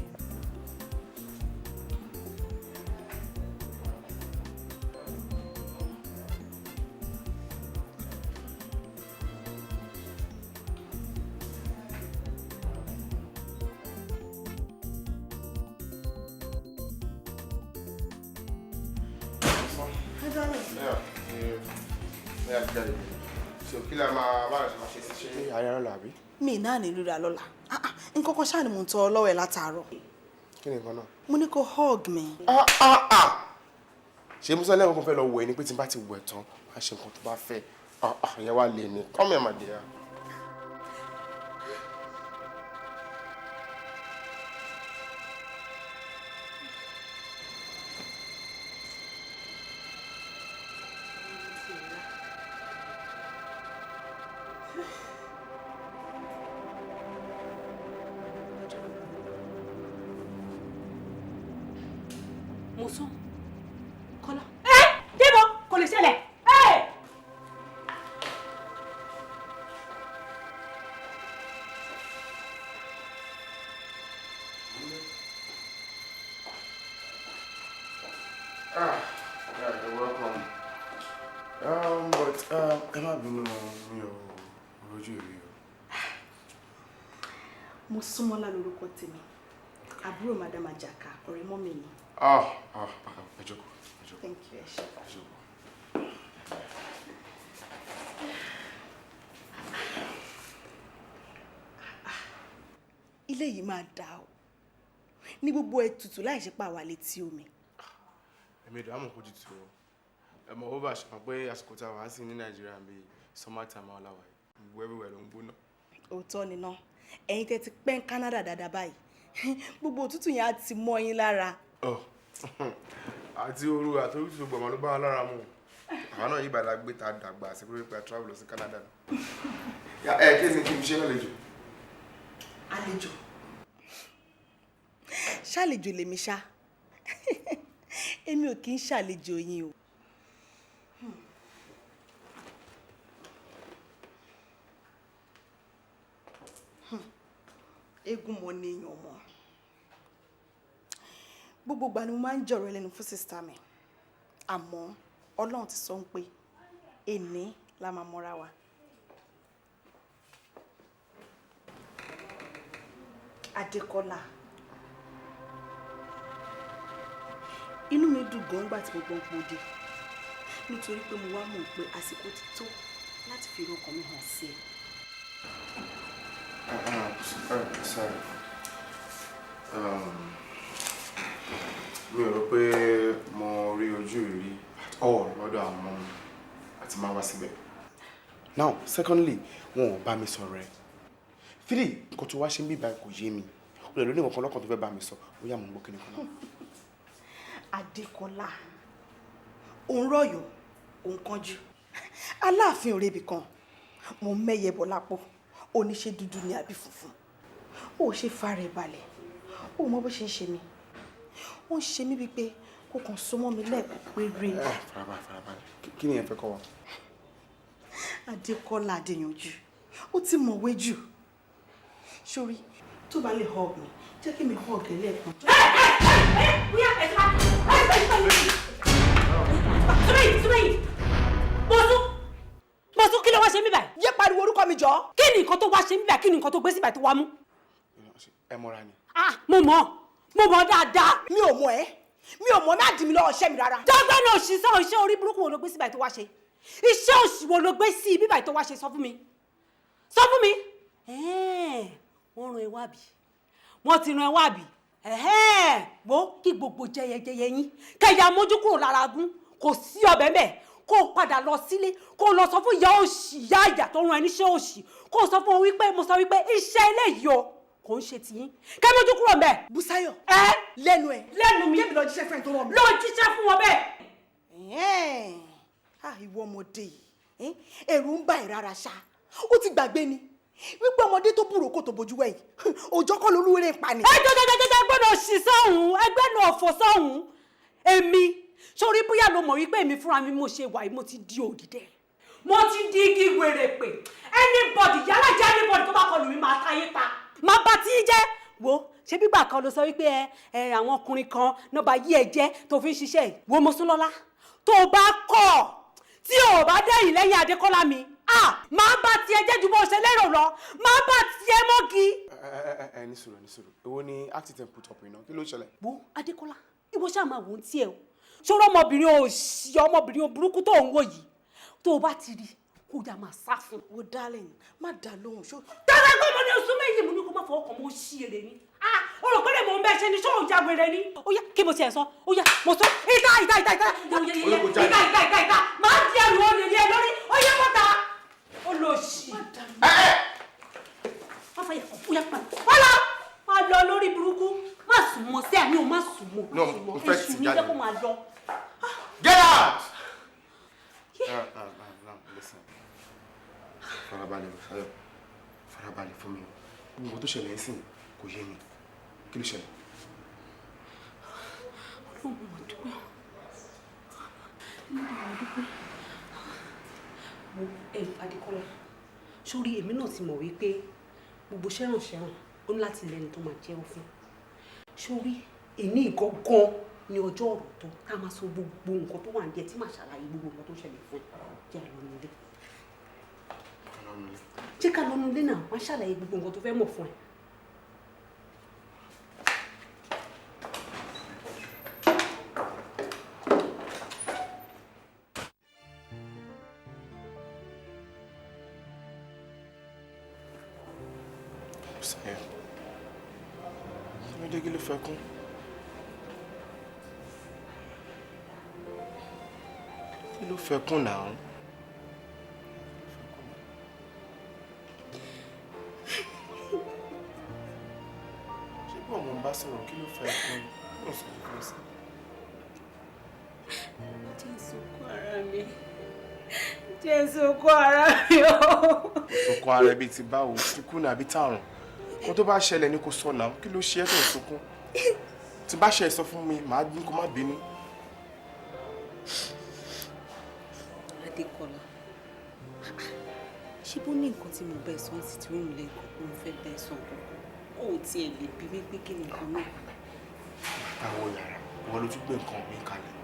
Mi náà ní ríra lọ́la. Nǹkan kan ṣáà ni mò ń tọrọ lọ́wọ́ ẹ̀ látàárọ̀. Kí ni nǹkan náà? Mo ní kó hug mi. Ṣé musa lẹ́wọ̀n kan fẹ́ lọ wẹ̀ ni pé tí n bá ti wẹ̀ tán, máa ṣe nǹkan tó bá fẹ́? Ìyẹn wá lè ní. Come here, my dear. Mo sún Kọ́lá. Ẹ débò, kò lè ṣẹlẹ̀. Ẹ. Ah, yeah, you're welcome. But ẹ má bínú, mi ò rojú rí o. Mo súnmọ́lá lórúkọ tèmi, àbúrò Madam Ajaka, ọ̀rẹ́ mọ́mì ni. Ah, ah, ah, ẹ jókòó, ẹ jókòó. Thank you, ẹ ṣé. Ẹ jókòó. Ilé yìí máa dà o, ní gbogbo ẹ tutù láì ṣe pa àwa létí omi. Èmi ìdààmú kò tutù o. Ẹ mọ̀, ó bá ṣe mọ̀ pé àsìkò tá a wà sí ní Nàìjíríà ń bí summer time àwọn aláwọ̀ yìí, gbogbo everywhere ló ń gbóná. Òótọ́ ni ná, ẹ̀yin tẹ́ ti pẹ́ ń Canada dáadáa báyìí, gbogbo òtútù yẹn á ti mọ́ yín lára. Ọ àti ooru àti òtútù gbọ̀mọ̀ ló bá wa lára mu. Àwa náà yìí bàdà gbé ta dàgbà àti pé a travel lọ sí Canada. Ẹ kí ni kí n ṣe lálejò? Àlejò? Ṣàlejò lèmi ṣá, èmi ò kì í ṣàlejò yín o. Eégún mọ ni èèyàn mọ. Gbogbo ìgbà ni mo máa ń jọ̀rọ̀ ẹlẹ́nu fún sísá mi, àmọ́ Ọlọ́run ti sọ pé èní la máa mọ́ra wa. Adékọ́lá, inú mi dùn gan nígbà tí mo gbọ́ pé ó dé, nítorí pé mo wá mọ̀ pé àsìkò ti tó láti fi èrò ọkàn mi hàn sí ẹ. Sorry. Mi ò rò pé mo rí ojú ìrí at all lọ́dọ̀ àwọn ọmọ mi àti máa wá síbẹ̀. Now, secondly, wọn ò bá mi sọ̀rọ̀ ẹ̀. Three, nǹkan tó wá ṣe ń bí báyìí kò yé mi. O lè lóní nǹkan lọ́kàn tó fẹ́ bá mi sọ, bóyá mo ń gbọ́ kíni kan náà. Adékọ́lá, òun rọ̀yọ̀, òun kánjú. Aláàfin òrebì kan, mo mẹ́yẹ bọ̀ lápò, oníṣẹ́ dúdú ni àbí funfun. Ó ṣe fara ẹ̀ balẹ̀, ó mọ bó ṣe ń ṣe mí. Ó ń ṣe mí bíi pé kó kàn so mọ́ mi lẹ́ẹ̀kan péré. Farabalẹ̀, farabalẹ̀, kí ni ẹ fẹ́ kọ́ wa? Adékọ́lá Adéyanjú, ó ti mọ̀wé jù. Sórí, tó bá lè hug mi, jẹ́ kí mi hug ẹ lẹ́ẹ̀kan. Bọ́sún, kí ló wá ṣe mí báyìí? Yé pariwo orúkọ mi jọ. Kí ni nǹkan tó wá ṣe mí báyìí? Kí ni nǹkan tó gbé síbà tó wá mú? Ẹ mọ́ra ni. Ah, mo mọ̀, mo mọ̀ dáadáa. Mi ò mọ̀ ẹ́, mi ò mọ̀, má dì mí lọ́wọ́ iṣẹ́ mi rárá. Dọ́gbẹ́ náà ṣiṣẹ́ iṣẹ́ orí burúkú wo ló gbé síbà tó wá ṣe? Iṣẹ́ òṣì wo ló gbé sí ibi báyìí tó wá ṣe? Sọ fún mi, sọ fún mi. Wọ́n rán ẹ wá bí? Wọ́n ti rán ẹ wá bí? Wo, kí gbogbo jẹyẹjẹyẹ yín kẹyà mójú kúrò lára gún, kò sí ọbẹ̀ mẹ́. Kó o padà lọ sílé, kó o lọ sọ fún ìyá òṣì, ìyá ìyà tó rán ẹ níṣẹ́ òṣì, kó o sọ fún wọn wípé mo sọ wípé iṣẹ́ eléyìí o kò ń ṣe tiyín. Kẹ́ mójú kúrò mẹ́. Bùsáyọ̀. Ẹ. Lẹ́nu ẹ̀. Lẹ́nu mi. Kébì lọ jíṣẹ́ fún ẹ tó rán mi. Lọ jíṣẹ́ fún wọn bẹ́ẹ̀. Ah, ìwọ ọmọdé yìí, ẹ̀rù ń bà ẹ́ rárá ṣá. Ó ti gbàgbé ni wípé ọmọdé tó búrò kò tó bójú wẹ̀yìn, òjò kọ́ lolúwerè ń pa ni. Ẹ jọjọjọjọjọ, gbọ́dọ̀ ṣì sọ́hùn, ẹgbẹ́ náà fò sọ́hùn. Èmi sórí, bóyá ló mọ̀ wípé èmi fúnra mi mo ṣe wà yìí, mo ti di òdìdẹ, mo ti di igi wèrè pè. Anybody, yálà jẹ́ anybody tó bá kọlù mi, máa táyé pa, máa bá tí jẹ́. Wo, ṣé bígbà kan ló sọ wípé ẹ àwọn ọkùnrin kan náà bá yí ẹ jẹ́ tó fi ń ṣiṣẹ́ yìí? Wo, Mosúnlọ́lá, tó o bá kọ̀ tí o bá dẹ́yìn lẹ́yìn Adékọ́lá mi, ah, máa bá tiẹ̀ jẹ́ ju bó ṣe lérò lọ, máa bá tiẹ̀ mọ́gi. Ẹ ẹ ẹ, ní sùúrù, ní sùúrù. Èwo ni accident put up iná? Kí ló ṣẹlẹ̀? Wo, Adékọ́lá, ìwọ ṣáà máa wò ó tiẹ̀ o. Ṣòro ọmọbìnrin òṣì, ọmọbìnrin burúkú tó ń wò yìí, tó o bá ti rí, kó o dà máa sá fún. Wo darling, má dá lóhùn ṣó. Tẹ́lẹ̀ pé mo ní oṣù méjì, mo ní kó má fọwọ́ kàn mọ́, sí èrè ni. Ah, o rò pé lè mò ń bẹ́ ṣe ni? Ṣó o ja wèrè ni? Ó yá, kí mo tiẹ̀ sọ? Ó yá, mo sọ ìta ìta ìta ìta ìta ìta ìta ìta, máa di ẹrù olè ní ẹ lórí. Ó yá, mọ́ta ó lọ sí. Má fàyà, ó yá, padà wọ́n lọ, má lọ lórí burúkú, má sùn mọ́ sí àmì ò, má sùn mọ́. No, mo fẹ́ èṣù ti ní jáde. Jẹ́ kó máa lọ. Get out! Now, listen. Farabalẹ̀, Bùsáyọ̀. Farabalẹ̀ fún mi o. Gbogbo tó ṣẹlẹ̀ ń sìn kò yé mi. Kí ló ṣẹlẹ̀? Ọlọ́run, mo dúpẹ́, mo dúpẹ́. Wo ẹ, Adékọ́lá, sórí èmi náà ti mọ̀ wípé gbogbo ṣẹ́rànṣẹ́ràn ó ní láti lẹ́ni tó máa jẹ́wọ́ fún. Sórí èní ìgangan ní ọjọ́ ọ̀rọ̀ tó tá a máa sọ gbogbo nǹkan tó wà ní ẹ, tí màá ṣàlàyé gbogbo nǹkan tó ṣẹlẹ̀ fún ẹ. Jẹ́ àlọ́ nílé, jẹ́ ká lọ nílé náà, máa ṣàlàyé gbogbo nǹkan tó fẹ́ mọ̀ fún ẹ. Bùsáyọ̀. Kí ló dé? Kí ló fẹ́ kún? Kí ló fẹ́ kún náà? Ṣé bí ọmọ ń bá sọ̀rọ̀, kí ló fẹ́ kún? Kí ló sọ fún mi sí? Jẹ́ sunkún ara mi, jẹ́ sunkún ara mi o. Sunkún ara ẹbí ti báwo? Ti kú ní àbí tààrùn? Kó tó bá ṣẹlẹ̀ ní kò sọ náà. Kí ló ṣe é tó ń sunkún? Tí bá ṣe, sọ fún mi, màá ní kó má bínú. Adékọ́lá, ṣé bó ní nǹkan tí mo bẹ́ẹ̀ sọ ń sì tí ó ń lé nǹkan pé mo fẹ́ bẹ́ẹ̀ sọ nǹkan kan, ó tiẹ̀ lè bí mi pé kí ni nǹkan náà? Àwọn yàrá wọn ló tún gbé nǹkan mi kalẹ̀.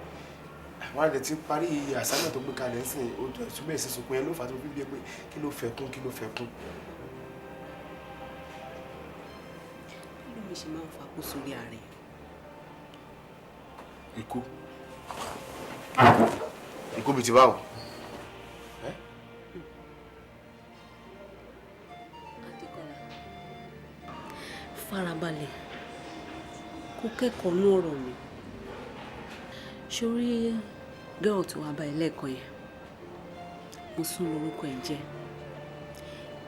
Àwọn àdẹ ti parí assignment tó gbé kalẹ̀ ń sìn, ó tún bẹ̀rẹ̀ sí sunkún yẹn ló fà á tó fi bí ẹ pé kí ló fẹ́ kún, kí ló fẹ́ kún. Bí mi ṣe máa ń fakú sórí ààrẹ. Ikú? Ikú bíi ti báwo? Adékọ́lá, farabalẹ̀ kó kẹ́kọ̀ọ́ ní ọ̀rọ̀ mi. Sórí girl tó wá bá ẹ lẹ́ẹ̀kan yẹn, mo sún lórúkọ ẹ̀ jẹ́.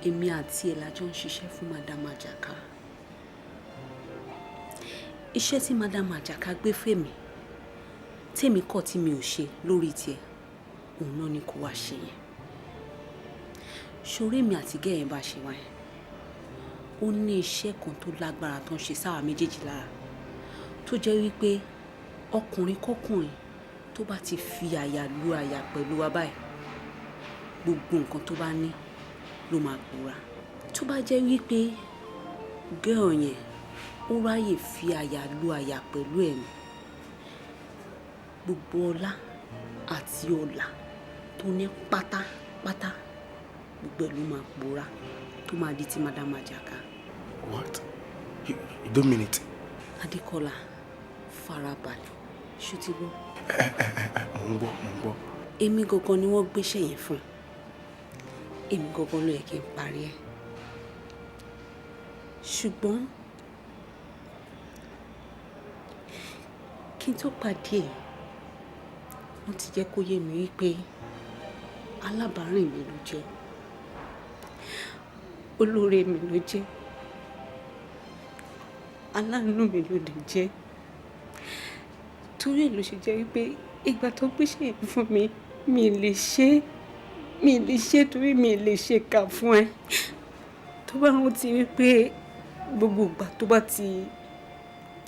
Èmi àti ẹ̀ la jọ ń ṣiṣẹ́ fún Madam Ajaka. Iṣẹ́ tí Madam Ajaka gbé fèmí tèmi kọ̀ tí mi ò ṣe lórí tiẹ̀, òun náà ni kò wá ṣe yẹn. Sórí èmi àti gẹ́yẹn bá ṣe wáyé, ó ní iṣẹ́ kan tó lágbára tó ń ṣe sáwa méjèèjì lára, tó jẹ́ wípé ọkùnrin kọkùnrin tó bá ti fi àyà lu àyà pẹ̀lú wa báyìí, gbogbo nǹkan tó bá ní ló máa pòórá. Tó bá jẹ́ wípé girl yẹn ó ráyè fi àyà lu àyà pẹ̀lú ẹ̀ ní, gbogbo ọlá àti ọlà tó ní pátápátá, gbogbo ẹ̀ ló máa pòórá, tó máa di ti Madam Ajaka. What? You don't mean it. Adékọ́lá, farabalẹ̀, ṣó ti gbọ́? Mò ń gbọ́, mò ń gbọ́. Èmi gangan ni wọ́n gbéṣẹ́ yẹn fún. Èmi gangan ló yẹ kí n parí ẹ̀. Ṣùgbọ́n kí n tó pàdé ẹ̀, wọ́n ti jẹ́ kó yé mi wípé alábàárìn mi ló jẹ́, olóore mi ló jẹ́, aláàánú mi ló lè jẹ́. Torí ẹ̀ ló ṣe jẹ́ wípé ìgbà tó gbéṣẹ́ yẹn fún mi, mi lè ṣe é, mi lè ṣe é torí mi lè ṣe kà fún ẹ. Tó bá rántí wípé gbogbo ìgbà tó bá ti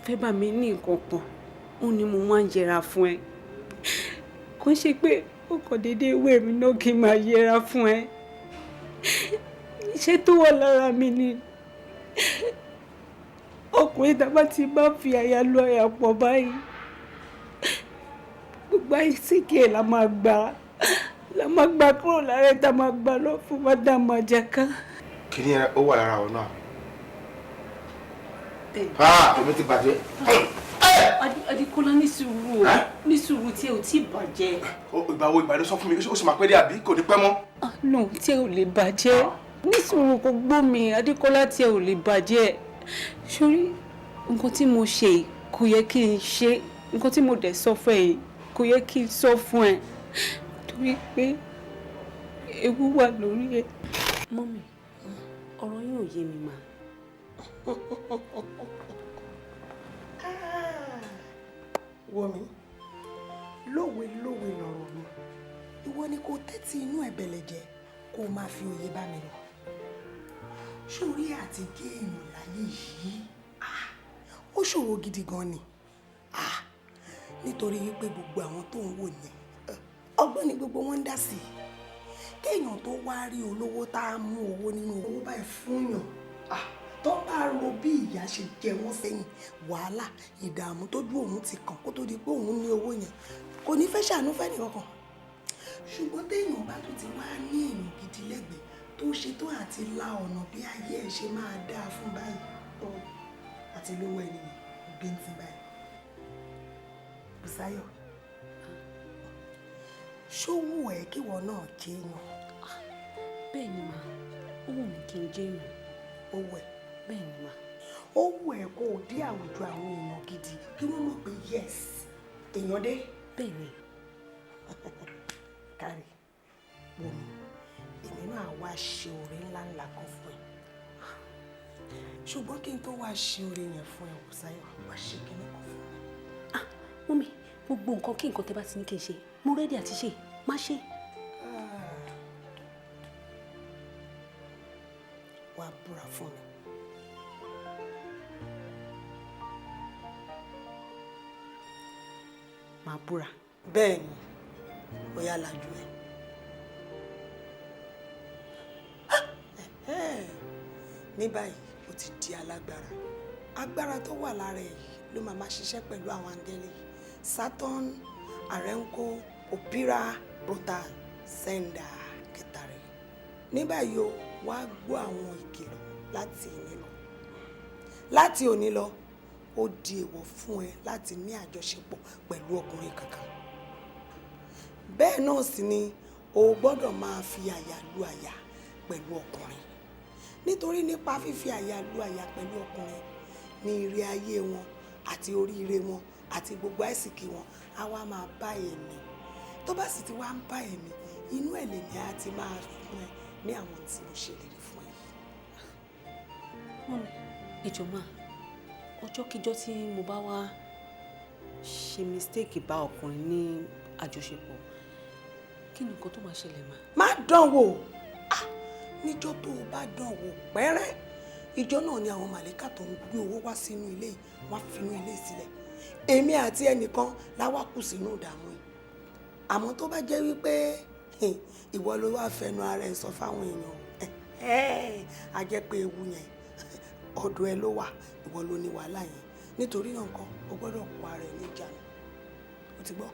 fẹ́ bá mi ní nǹkan kan, ó ní mo máa ń yẹra fún ẹ. Kò ṣe pé ó kàn déédéé wé mi náà kí n máa yẹra fún ẹ. Iṣẹ́ tó wà lára mi ni ọkùnrin tá a bá ti bá fi àyà lu àyà pọ̀ báyìí, gbogbo àìsíkì ẹ̀ la máa gbà, la máa gbà kúrò lára ẹ̀, tá a máa gbà lọ fún Madam Ajaka. Kí ni ó wà lára ọ náà? Èmi ti bàjẹ́. Adékọ́lá, ní sùúrù o, ní sùúrù, tí ẹ ò tí ì bàjẹ́. Ìgbà wo ìgbà ló sọ fún mi? Ó sì máa pẹ́ dé àbí kò ní pẹ́ mọ́? No, tí ẹ ò lè bàjẹ́. Ní sùúrù, kò gbọ́ mi, Adékọ́lá, tí ẹ ò lè bàjẹ́. Sórí nǹkan tí mo ṣe kò yẹ kí n ṣe, nǹkan tí mo dẹ̀ sọ fún ẹ kò yẹ kí n sọ fún ẹ, torí pé ewu wà lórí ẹ. Mummy, ọ̀rọ̀ yín ò yé mi mà. Wo mi, lówe lówe lọ̀rọ̀ mi, ìwọ ni kò tẹ́tí inú ẹ̀ bẹ̀lẹ̀ jẹ́ kó máa fi òye bá mi lọ. Sórí àti gé èèyàn láyé yìí, ó ṣòro gidi gan ni, nítorí wípé gbogbo àwọn tó ń wò ní ọgbọ́n ni gbogbo wọn ń dá sí i. Kéèyàn tó wá rí olówó tá a mú owó nínú owó báyìí fún yàn, tó bá ro bí ìyá ṣe jẹ wọ́n sẹ́yìn, wàhálà ìdààmú tójú òun ti kàn kó tó di pé òun ní owó yẹn, kò ní fẹ́ ṣàánú fẹ́ nìkankan. Ṣùgbọ́n téèyàn bá tún ti wá ní èèyàn gidi lẹ́gbẹ̀ẹ́ tó ṣetán àti la ọ̀nà bí ayé ẹ̀ ṣe máa dáa fún báyìí, àti lówó ẹni yẹn bíntín báyìí. Bùsáyọ̀, ṣó wù ẹ́ kíwọ náà jẹ́yàn? Bẹ́ẹ̀ ni mà, ó wù mí kí n jẹ́yàn. Ó wù ẹ́? Bẹ́ẹ̀ ni mà. Ó wù ẹ́ kó o dé àwùjọ àwọn èèyàn gidi kí wọ́n mọ̀ pé yes, èèyàn dé? Bẹ́ẹ̀ ni. Kárí, wò mí, èmi náà wá ṣe oore ńláńlá kan fún ẹ. Ṣùgbọ́n kí n tó wá ṣe oore yẹn fún ẹ, Bùsáyọ̀, wá ṣe kinní kan fún mi. Mummy, gbogbo nǹkan kí nǹkan tẹ́ bá ti ní kí n ṣe, mo ready àti ṣe, má ṣe. Wá búra fún mi. Màá búra. Bẹ́ẹ̀ ni, ó yá lajú ẹ. Ní báyìí, ó ti di alágbára. Agbára tó wà lára ẹ̀ yìí ló máa máa ṣiṣẹ́ pẹ̀lú àwọn áńgẹ́lì Saturn, Arenko, Opira, Rota, Senda, Kẹtàrẹ. Ní báyìí o, wá gbọ́ àwọn ìkìlọ̀ láti òní lọ. Láti òní lọ, ó di èèwọ̀ fún ẹ láti ní àjọṣepọ̀ pẹ̀lú ọkùnrin kankan. Bẹ́ẹ̀ náà sì ni o gbọ́dọ̀ máa fi àyà lu àyà pẹ̀lú ọkùnrin. Nítorí nípa fífi àyà lu àyà pẹ̀lú ọkùnrin ní ire ayé wọn àti oríire wọn àti gbogbo àìsìkí wọn á wá máa bá èmi. Tó bá sì ti wá ń bá èmi, inú ẹ̀ lèmi á ti máa fún ẹ ní àwọn tí mo ṣèlérí fún ẹ. Mummy, ẹ jọ̀ọ́ mà, ọjọ́kíjọ́ tí mo bá wá ṣe mistake bá ọkùnrin ní àjọṣepọ̀, kí ni nǹkan tó máa ṣẹlẹ̀ mà? Má dán wò. Níjọ́ tó o bá dán wò pẹ́rẹ́, ìjọ́ náà ni àwọn màlẹ́kà tó ń gbé owó wá sínú ilé yìí wọ́n á finú ilé sílẹ̀. Èmi àti ẹnìkan la wá kù sínú ìdààmú yìí. Àmọ́ tó bá jẹ́ wípé ìwọ ló wá fẹnu ara ẹ sọ fáwọn èèyàn, a jẹ́ pé ewu yẹn ọ̀dọ̀ ẹ ló wà, ìwọ ló ní wàhálà yẹn. Nítorí náà nǹkan, o gbọ́dọ̀ kó ara ẹ ní ìjánu. O ti gbọ́?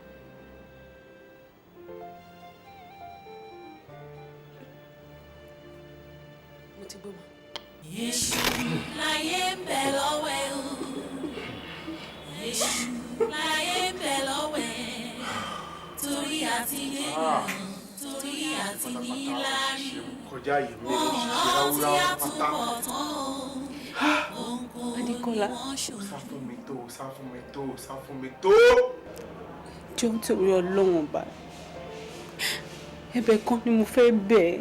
Mo ti gbọ́ ma. Èṣù láyé ń bẹ lọ́wọ́ ẹ o. Èṣù láyé ń bẹ lọ́wọ́ ẹ. Torí àti jẹ́nìyàn torí àti níláárí. Kọjá yìí mi Wọ́n ò ṣe rántí ráúráú pátá. àtúbọ̀tán o. Adékọ́lá. Sá fún mi tó, sá fún mi tó, sá fún mi tó. Jọ̀ọ́ nítorí Ọlọ́run ọba, ẹ̀bẹ̀ kan ni mo fẹ́ bẹ̀ ẹ́.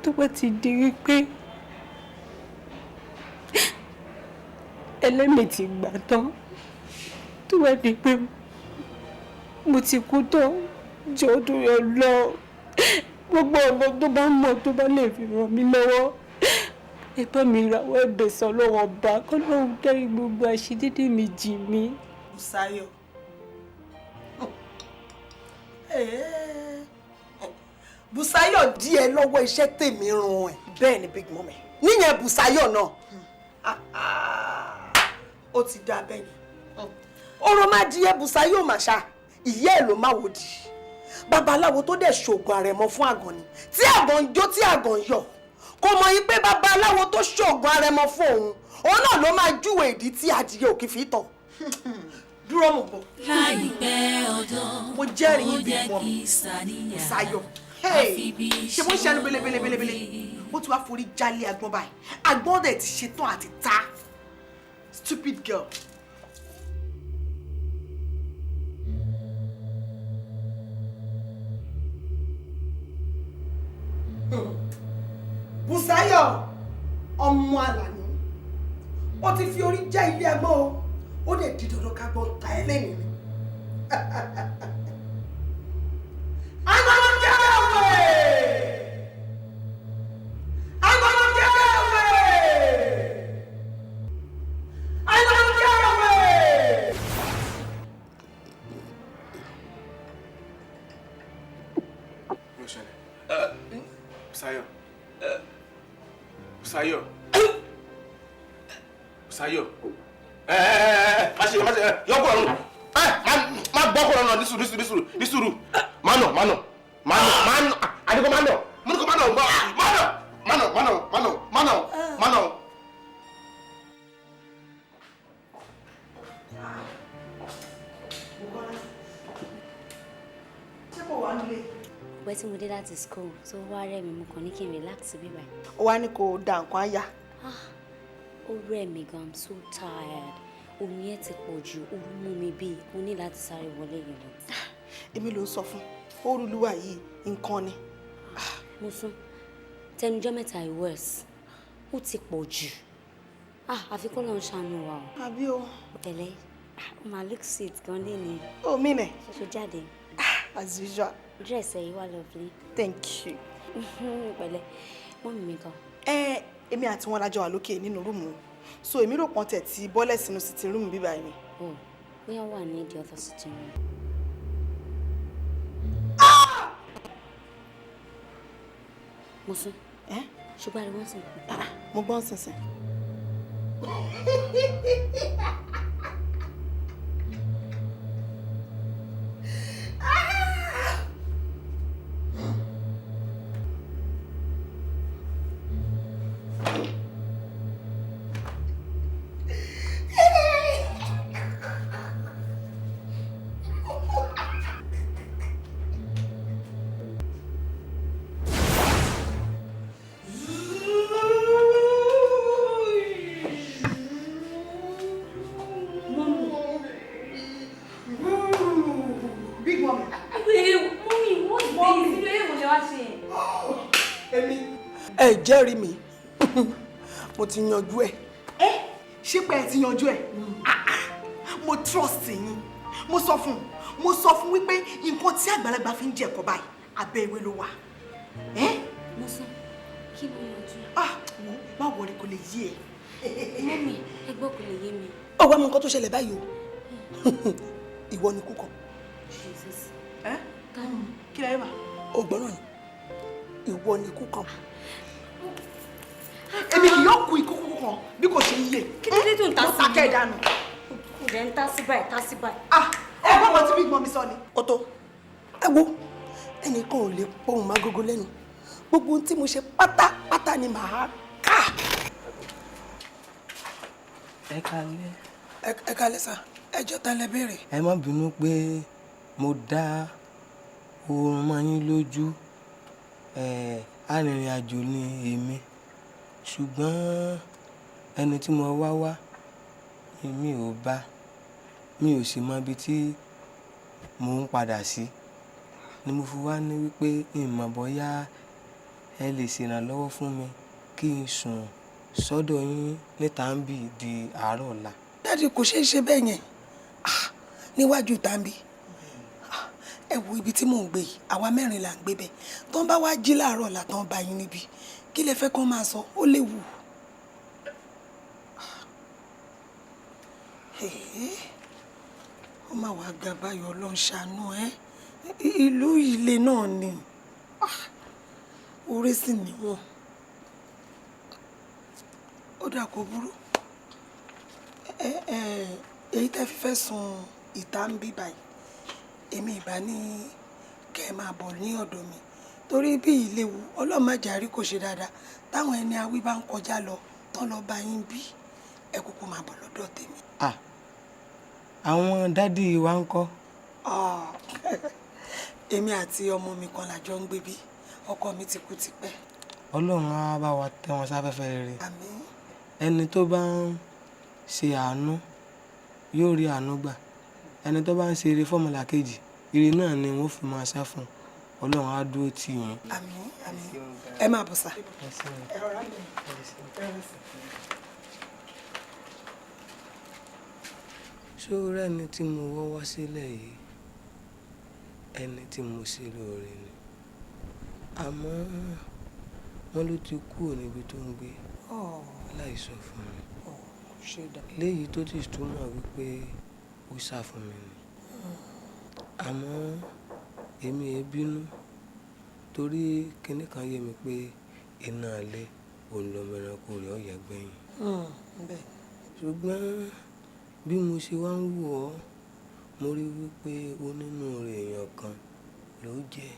Tó bá ti di wípé ẹlẹ́mìí ti gbà tán, tó bá di pé mo ti kú tán, jọ̀ọ́ nítorí Ọlọ́run, gbogbo ọ̀nà tó bá mọ̀ tó bá lè fi ràn mí lọ́wọ́, ẹ bá mi rawọ́ ẹ̀bẹ̀ sọ́lọ́run ọba kọ́lọ́run dárí gbogbo àṣedédé mi jì mí. Bùsáyọ̀, Bùsáyọ̀ dí ẹ lọ́wọ́ iṣẹ́ tèmi run ẹ̀. Bẹ́ẹ̀ ni big mummy, níyẹn Bùsáyọ̀ náà ó ti dá bẹ́ẹ̀ yẹn. Ọ̀rọ̀ má di ẹ Bùsáyọ̀ mà ṣá, ìyá ẹ̀ ló má wò di. Babaláwo tó dẹ̀ ṣoògùn àrẹ̀mọ fún àgàn ni, tí àgàn ń jó tí àgàn ń yọ̀, kò mọ̀ yí pé babaláwo tó ṣoògùn àrẹ̀mọ fún òun, òun náà ló máa júwe ìdí tí adìyẹ òkè fi tọ̀. Dúró mọ̀ bọ̀. Láìpẹ́ ọjọ́, Mo jẹ́rìí ó yín big jẹ́ mummy. kí sàníyàn. Bùsáyọ̀, Àfi bí ṣe bó ń ṣẹnu belebelebele, ó ti wá forí jálé agbọ́n báyìí, agbọ́n dẹ̀ ti ṣetán àti ta. Stupid girl. Bùsáyọ̀ ọmọ Àlàní, ó ti fi orí já ilé agbọ́n o, ó dẹ̀ di dandan ká gbọ́n ta ẹ́ lẹ́yìn ni. I'm gonna get away! I'm gonna get away! I'm gonna get away! Ló ṣẹlẹ̀. Bùsáyọ̀. Bùsáyọ̀. Bùsáyọ̀. Ẹ ẹ ẹ má ṣe má ṣe yọkọ̀ ọ̀run. Ẹ má gbọ́ kọ̀ ọ̀run ní sùúrù ní sùúrù ní sùúrù. Má nà má nà má nà má nà àdìgbò má nà mo ní kó má nà má nà má nà má nà má nà má nà má nà. Ṣé kò wá nílé? Pẹ́ tí mo dé láti school tó wá rẹ̀ mí, mo kàn ní kí n relax bí báyìí. Ó wá ní kó da nǹkan á yá. Ó rẹ̀ mí gan, I'm so tired. Oorun yẹn ti pọ̀ jù, oorun mú mi bíi mo ní láti sáré wọlé yìí lọ. Èmi ló ń sọ fún, orúlúwà yìí nǹkan ni. Mo sún tẹnujọ́ mẹ́ta yìí worse, ó ti pọ̀ jù. Ah, àfi kó lọ́n ṣàánú wa o. Àbí o. Tẹ̀lé, ó máa look sweet gan léni. Ó mí nẹ̀. Ṣoṣo jáde. As usual. Dress ẹ̀ yìí wà lovely. Thank you. Pẹ̀lẹ́, mọ́mì mi gan. Ẹ èmi àti wọn lájọ wà lókè nínú rúùmù, so èmi rò pọ́n tẹ̀ tí bọ́lẹ̀ sínú sitting room bíbá yìí ni. Oh, bóyá wà ní the other sitting room. Mo sún. Ṣùgbọ́n àríwọ́n sì. Mo gbọ́n sínsìn. Big mommy. Mummy, what's this? Irú eré wo lẹ wá ṣe? Èmi. Ẹ jẹ́rìí mi, mo ti yanjú ẹ̀. Ẹ ṣé pé ẹ ti yanjú ẹ̀? Ah, ah, mo trust yín. Mo sọ fún un, mo sọ fún wípé nǹkan tí àgbàlagbà fi ń jẹ ẹ̀kọ́ báyìí, abẹ́ ewé ló wà. Mo sún, kí ló yanjú? Ah, wo má wọrí, kò lè yé ẹ. Mummy, ẹ gbọ́ kò lè yé mi. Ó wá mọ nǹkan tó ṣẹlẹ̀ báyìí o, ìwọ ni kú kan. Jesus. Ẹ kí lẹ́yìn mà? Ó gbọ́ràn ni, ìwọ ni kú kan. Èmi kì yóò kú ikú kúkú kan bí kò ṣe yíyẹ. Kí ló dé tó ń ta Mo sí ta mi? kẹ́ ẹ̀ dànù. Kò dẹ̀ ń tá sí báyìí, tá sí báyìí. Ah, ẹ gbọ́ nǹkan tí big mummy sọ ni. Ó tó, ẹ wo, ẹnìkan ò lè pohùn mágógó lẹ́nu, gbogbo ohun tí mo ṣe pátápátá ni màá kà. Ẹ kalẹ́. Ẹ kalẹ́ sà. Ẹjọ́ ta lẹ béèrè? Ẹ má bínú pé mo dá oorun mọ́ yín lójú. Arìnrìn-àjò ni èmi, ṣùgbọ́n ẹni tí mo wá wá mi ò bá, mi ò sì mọ ibi tí mò ń padà sí. Ni mo fi wá ní wípé n mọ̀ bóyá ẹ lè ṣèrànlọ́wọ́ fún mi kí n sùn sọ́dọ̀ yín níta ń bì di àárọ̀ ọ̀la. Daddy, kò ṣeé ṣe bẹ́ẹ̀ yẹn. Ah, níwájú tàbí ẹ wo ibi tí mò ń gbé yìí, àwa mẹ́rin là ń gbé bẹ́ẹ̀. Tó ń bá wá jí láàárọ̀ ọ̀la tán bá yín níbí, kí lẹ fẹ́ kán máa sọ? Ó léwu. Ó mà wá ga báyọ̀, Ọlọ́run ṣàánú ẹ. Ìlú ilé náà ni orí sì níwọ̀n. Ó dà, kó burú. Èyí tẹ́ fi fẹ́ sun ìta ń bí báyìí, èmi ìbá ní kẹ́ ẹ máa bọ̀ ní ọ̀dọ̀ mi, torí bí ìléwu, Ọlọ́run má jàrí kò ṣe dáadáa, táwọn ẹni awí bá ń kọjá lọ tán lọ bá yín bí, ẹ kúkú máa bọ̀ lọ́dọ̀ tèmi. Àwọn daddy wa ń kọ́? Èmi àti ọmọ mi kan làjọ ń gbé bí. Ọkọ mi ti kú tipẹ́. Ọlọ́run á bá wa tẹ́ wọn sáfẹ́fẹ́ rere. Àmín. Ẹni tó bá ń ṣe àánú yóò rí àánú gbà. Ẹni tó bá ń ṣe eré fọ́mọlàkejì, ire náà ni wọ́n fi máa sá fún un. Ọlọ́run á dúró tì yín. Àmín, àmín. Ẹ máa bọ̀ sá. Ẹ rọra mi. Ẹ rọra sí. Ṣó rẹ́ni tí mo wọ́ wá sílẹ̀ yìí, ẹni tí mo ṣe lóore ni, àmọ́ wọ́n ló ti kúrò níbi tó ń gbé láì sọ fún mi, léyìí tó ti túmọ̀ wípé ó sá fún mi ni. Àmọ́ èmi è bínú, torí kinní kan yé mi pé iná ilé òun lọmọ ẹranko rẹ̀ ó yẹ gbẹ̀yìn. Ṣùgbọ́n bí mo ṣe wá ń wò ọ́, mo rí wípé onínúure èèyàn kan ló jẹ́.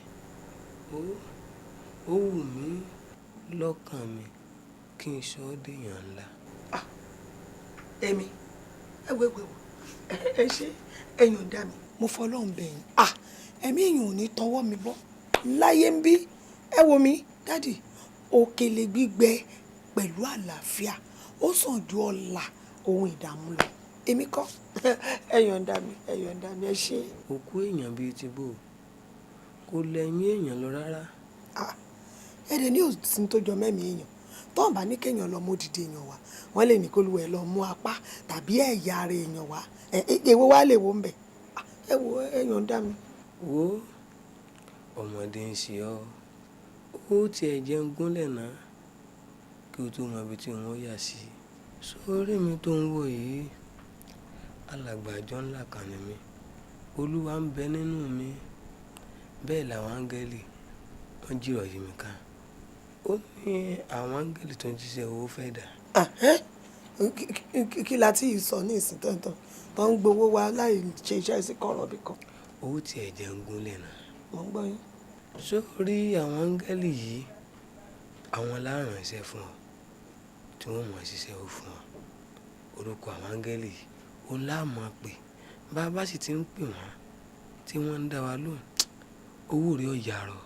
Ó wù mí lọ́kàn mi kí n sọ ọ́ dèèyàn ńlá. Èmi, ẹ wo, ẹ wo, ẹ ṣe, ẹ yọ̀ǹda mi, mo fọlọ́run bẹ̀ yín. Ẹ̀mí èèyàn ò ní tọwọ́ mi bọ́ láyé ń bí. Ẹ wo mi, daddy, òkèlè gbígbẹ pẹ̀lú àlàáfíà ó sàn ju ọlà ohun ìdààmú lọ. Èmi kọ́, ẹ yọ̀ǹda mi, ẹ yọ̀ǹda mi, ẹ ṣé. Òkú èèyàn bíi ti bò kò lẹ́yìn èèyàn lọ rárá. Ẹ dẹ̀ ní òsín tó jọ mẹ́mìí èèyàn. Tọ́n bá ní kéèyàn lọ mú dìde èèyàn wá, wọ́n lè ní kó lu ẹ̀ lọ mú apá tàbí ẹ̀yà ara èèyàn wá. Èwo wá lè wo ń bẹ̀? Ẹ wo, ẹ yọ̀ǹda mi. Wo, ọmọdé ń ṣe ọ́, ó tiẹ̀ jẹun gúnlẹ̀ náà kí o tó mọ ibi tí wọ́n yà sí. Sórí mi tó ń wò yìí, alàgbàjọ ńlá kan ni mí. Olúwa ń bẹ nínú mi, bẹ́ẹ̀ làwọn áńgẹ́lì wọ́n jìrọ̀ yí mi ká. Ó ní àwọn áńgẹ́lì tó ń jíṣẹ́ owó fẹ́ dà. Kí la tí ì sọ ní ìsìn tán tó ń gbowó wa láì ṣe iṣẹ́ sí kọ̀rọ̀ bí kan. Owó tiẹ̀ jẹun gúnlẹ̀ náà. Mo ń gbọ́ yín. Sórí àwọn áńgẹ́lì yìí, àwọn láránṣẹ́ fún ọ tí wọ́n mọ̀ ṣiṣẹ́ ó fún ọ. Orúkọ àwọn áńgẹ́lì yìí ó láàmú pé bá a bá sì ti ń pè wọ́n tí wọ́n ń dá wa lóhùn, owó rẹ̀ ó yàrá.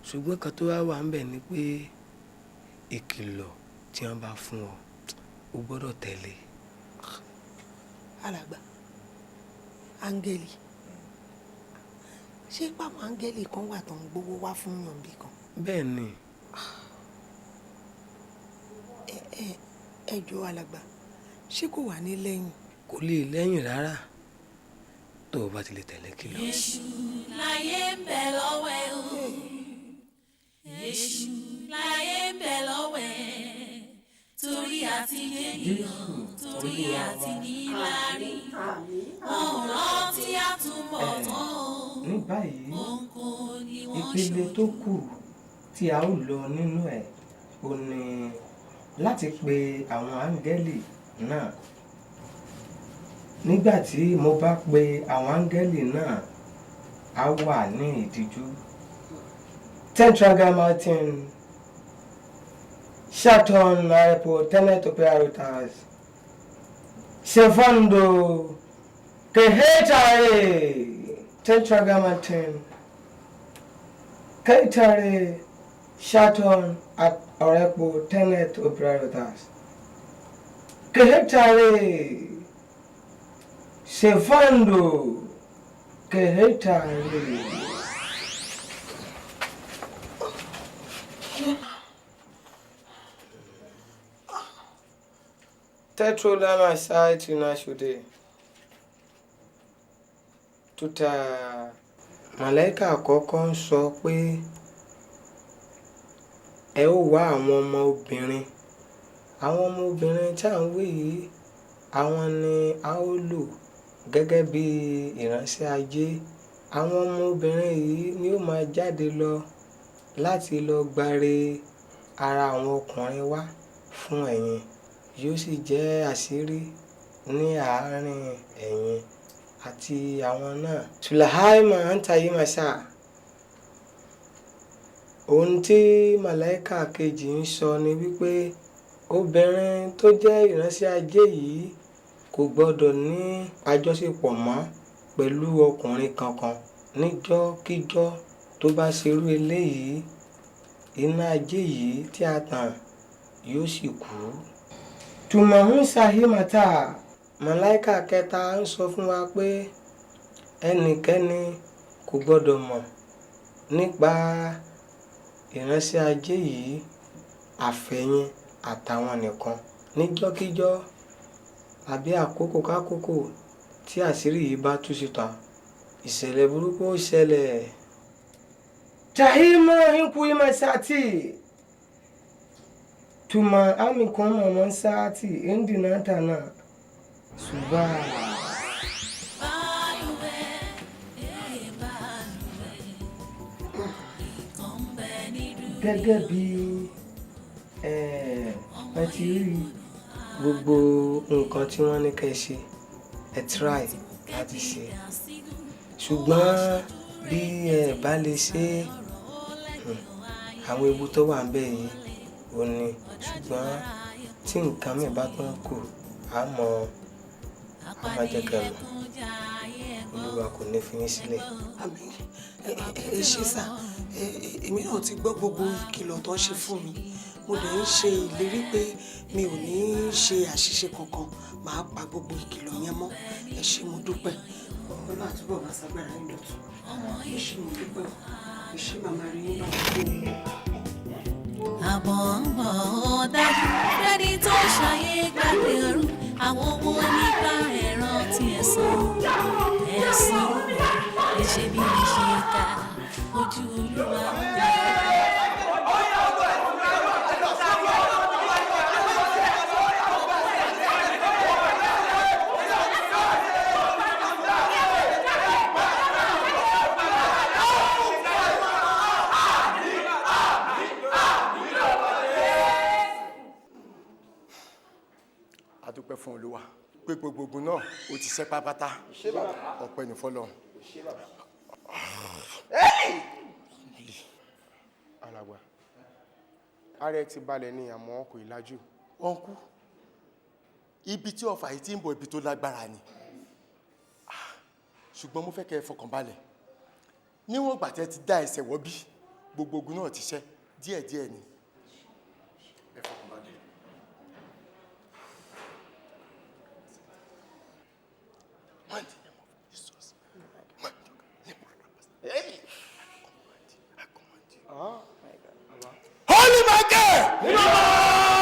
Ṣùgbọ́n kan tó wà ń bẹ̀ ni pé ìkìlọ̀ tí wọ́n bá fún ọ, o gbọ́dọ̀ tẹ̀lé. Alàgbà, áńgẹ́lì, ṣé pàmò áńgẹ́lì kan wà tó ń gbowó wá fún yàn bí kan? Bẹ́ẹ̀ ni. Ẹ jọ̀ọ́ alàgbà, ṣé kò wà ní lẹ́yìn? Kò lè lẹ́yìn rárá tó o bá ti lè tẹ̀lé kìlọ̀. Èṣù láyé ń bẹ lọ́wẹ́ o. Èṣù láyé ń bẹ lọ́wẹ́. Torí àti jẹ́nìyàn, torí àti níláárí. Wọn ò rántí àtúbọ̀tán o. Ní báyìí, Òǹkò ni wọ́n ìpele tó kù tí a ó lọ nínú ẹ̀ ò ní láti pe àwọn áńgẹ́lì náà. Nígbà tí mo bá pe àwọn áńgẹ́lì náà, á wà ní ìdíjú. Tetragrammaton, Saturn, Arepo, Tenet, Operotas, Sefondo, Kehetare Tetragrammaton Keitare Shaton at Orepo Tenet Obrarotas Kehetare Sevando Kehetare. Tetrolama site Nashude Tuta. Màláíkà àkọ́kọ́ ń sọ pé ẹ ó wá àwọn ọmọ obìnrin. Àwọn ọmọ obìnrin tí à ń wí yìí, àwọn ni a ó lò gẹ́gẹ́ bí ìránṣẹ́ ajé. Àwọn ọmọ obìnrin yìí ni ó máa jáde lọ láti lọ gbáre ara àwọn ọkùnrin wá fún ẹ̀yin. Yóò sì jẹ́ àṣírí ní àárín ẹ̀yin àti àwọn náà. Tulahaima antayimasa. Ohun tí màláíkà kejì ń sọ ni wípé obìnrin tó jẹ́ ìránṣẹ́ ajé yìí kò gbọdọ̀ ní àjọṣepọ̀ mọ́ pẹ̀lú ọkùnrin kankan. Níjọ́kíjọ́ tó bá ṣerú eléyìí, iná ajé yìí tí a tàn yóò sì kú. Tùmọ̀hún Sahimata. Màláíkà kẹta ń sọ fún wa pé ẹnikẹ́ni kò gbọdọ̀ mọ̀ nípa ìránṣẹ́ ajé yìí àfẹ̀yìn àtàwọn nìkan. Níjọ́kíjọ́ àbí àkókò kákòókò tí àṣírí yìí bá tú síta, ìṣẹ̀lẹ̀ burúkú ó ṣẹlẹ̀. Tahima nkuima sati. Tuma amikon mọ̀mọ́ sáàtì indinata náà. Suba. Gẹ́gẹ́ bí ẹ ti rí gbogbo nǹkan tí wọ́n ní kẹ́ ẹ ṣe, ẹ try láti ṣe. Ṣùgbọ́n bí ẹ bá lè ṣe, àwọn ewu tó wà níbẹ̀ yìí ò ní. Ṣùgbọ́n tí nǹkan mìíràn bá tún kù, a mọ̀ a máa jẹ́ kẹ́ ẹ mọ̀. Olúwa kò ní fi yín sílẹ̀. Àmín. Ẹ ṣé sà, èmi náà ti gbọ́ gbogbo ìkìlọ̀ tó ń ṣe fún mi. Mo dẹ̀ ń ṣe ìlérí pé mi ò ní ṣe àṣìṣe kankan, màá pa gbogbo ìkìlọ̀ yẹn mọ́. Ẹ ṣé, mo dúpẹ́. Ọlọ́run àtúbọ̀ máa ṣàgbára yín dọ̀tun. Ẹ ṣé, mo dúpẹ́ o. Ẹ ṣé, màmá rí yín bá. Àbọ̀ ń bọ̀ ó dájú rẹ́ni tó ṣayé gbàgbé ọ̀run àwọn owó nípa ẹ̀rọ tí ẹ̀sán ẹ̀sán lè ṣe bí lè ṣe ká ojú Olúwa ń bẹ. A dúpẹ́ fún Olúwa pé gbogbo ogun náà ó ti ṣẹ́ pátápátá. Ọpẹ́ ní fọ́lọ́run. Alàgbà, ara ẹ ti balẹ̀ ni àmọ́ kò ì lajú. Ọ̀nkú, ibi tí ọfà yìí ti ń bọ̀ ibi tó lágbára ni. Ṣùgbọ́n mo fẹ́ kẹ́ ẹ fọkàn balẹ̀. Níwọ̀n ìgbà tẹ́ ti dá ẹsẹ̀ wọ́ bí, gbogbo ogun náà ti ṣẹ́ díẹ̀díẹ̀ ni. Ẹ fọkàn balẹ̀. Holy Michael!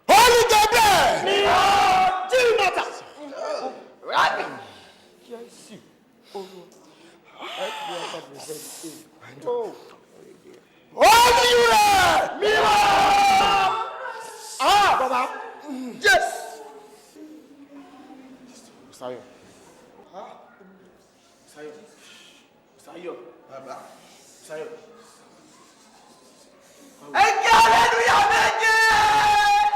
Holy Gabriel! Holy Uriel! Ah, Baba! Yes! Bùsáyọ̀. Bùsáyọ̀. Bùsáyọ̀. Bàbá. Bùsáyọ̀. Ẹ jẹ́ hallelujah méje!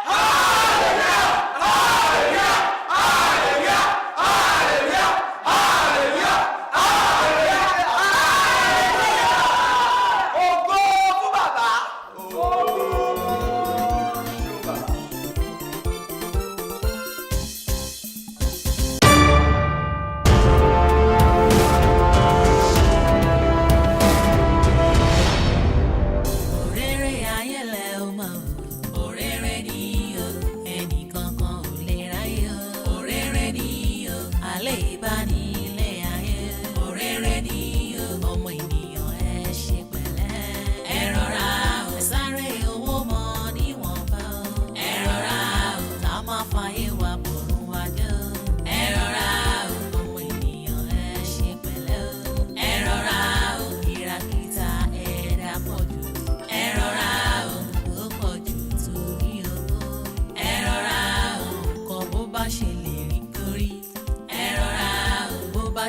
Hallelujah! Hallelujah! Hallelujah! Hallelujah! Hallelujah! Hallelujah! Ògo fún bàbá! Ògo fún bàbá!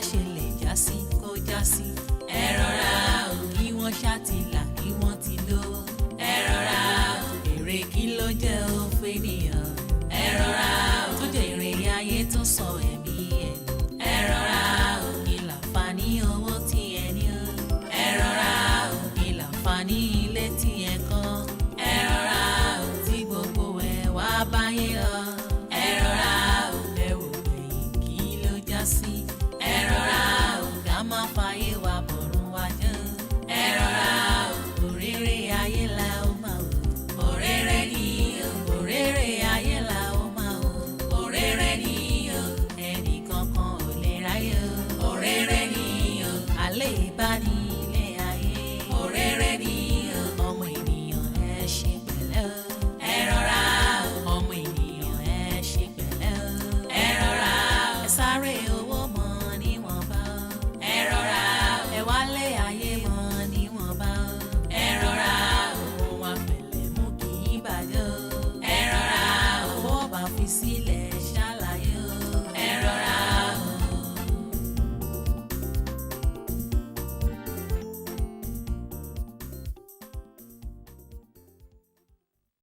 ṣe lè já sí kó já sí. Ẹ rọra o, kí wọ́n ṣàtìlà kí wọ́n ti lówó. Ẹ rọra o, èrè kí ló jẹ́ ó fẹ́nìyàn. Ẹ rọra o, tó jẹ́ èrè ayé tó sọ ẹ̀mí ẹ̀ nù. Ẹ rọra o, kí làǹfààní owó tí ẹ ní o. Ẹ rọra o, kí làǹfààní ilé tí ẹ kọ́. Ẹ rọra o, tí gbogbo ẹ̀ wá báyé lọ. Ẹ rọra o, ẹ wò gbẹ̀yìn kí ló já sí. Ẹ rọra o, ká má fàyè wa bọ̀rùn wa jẹ́. Ẹ rọra o, òréré ayé la ó máa wò. Òréré ni o, òréré ayé la ó máa wò. Òréré ni o, ẹnì kankan ò lè ráyè o. Òréré ni o, àlè ìbáni.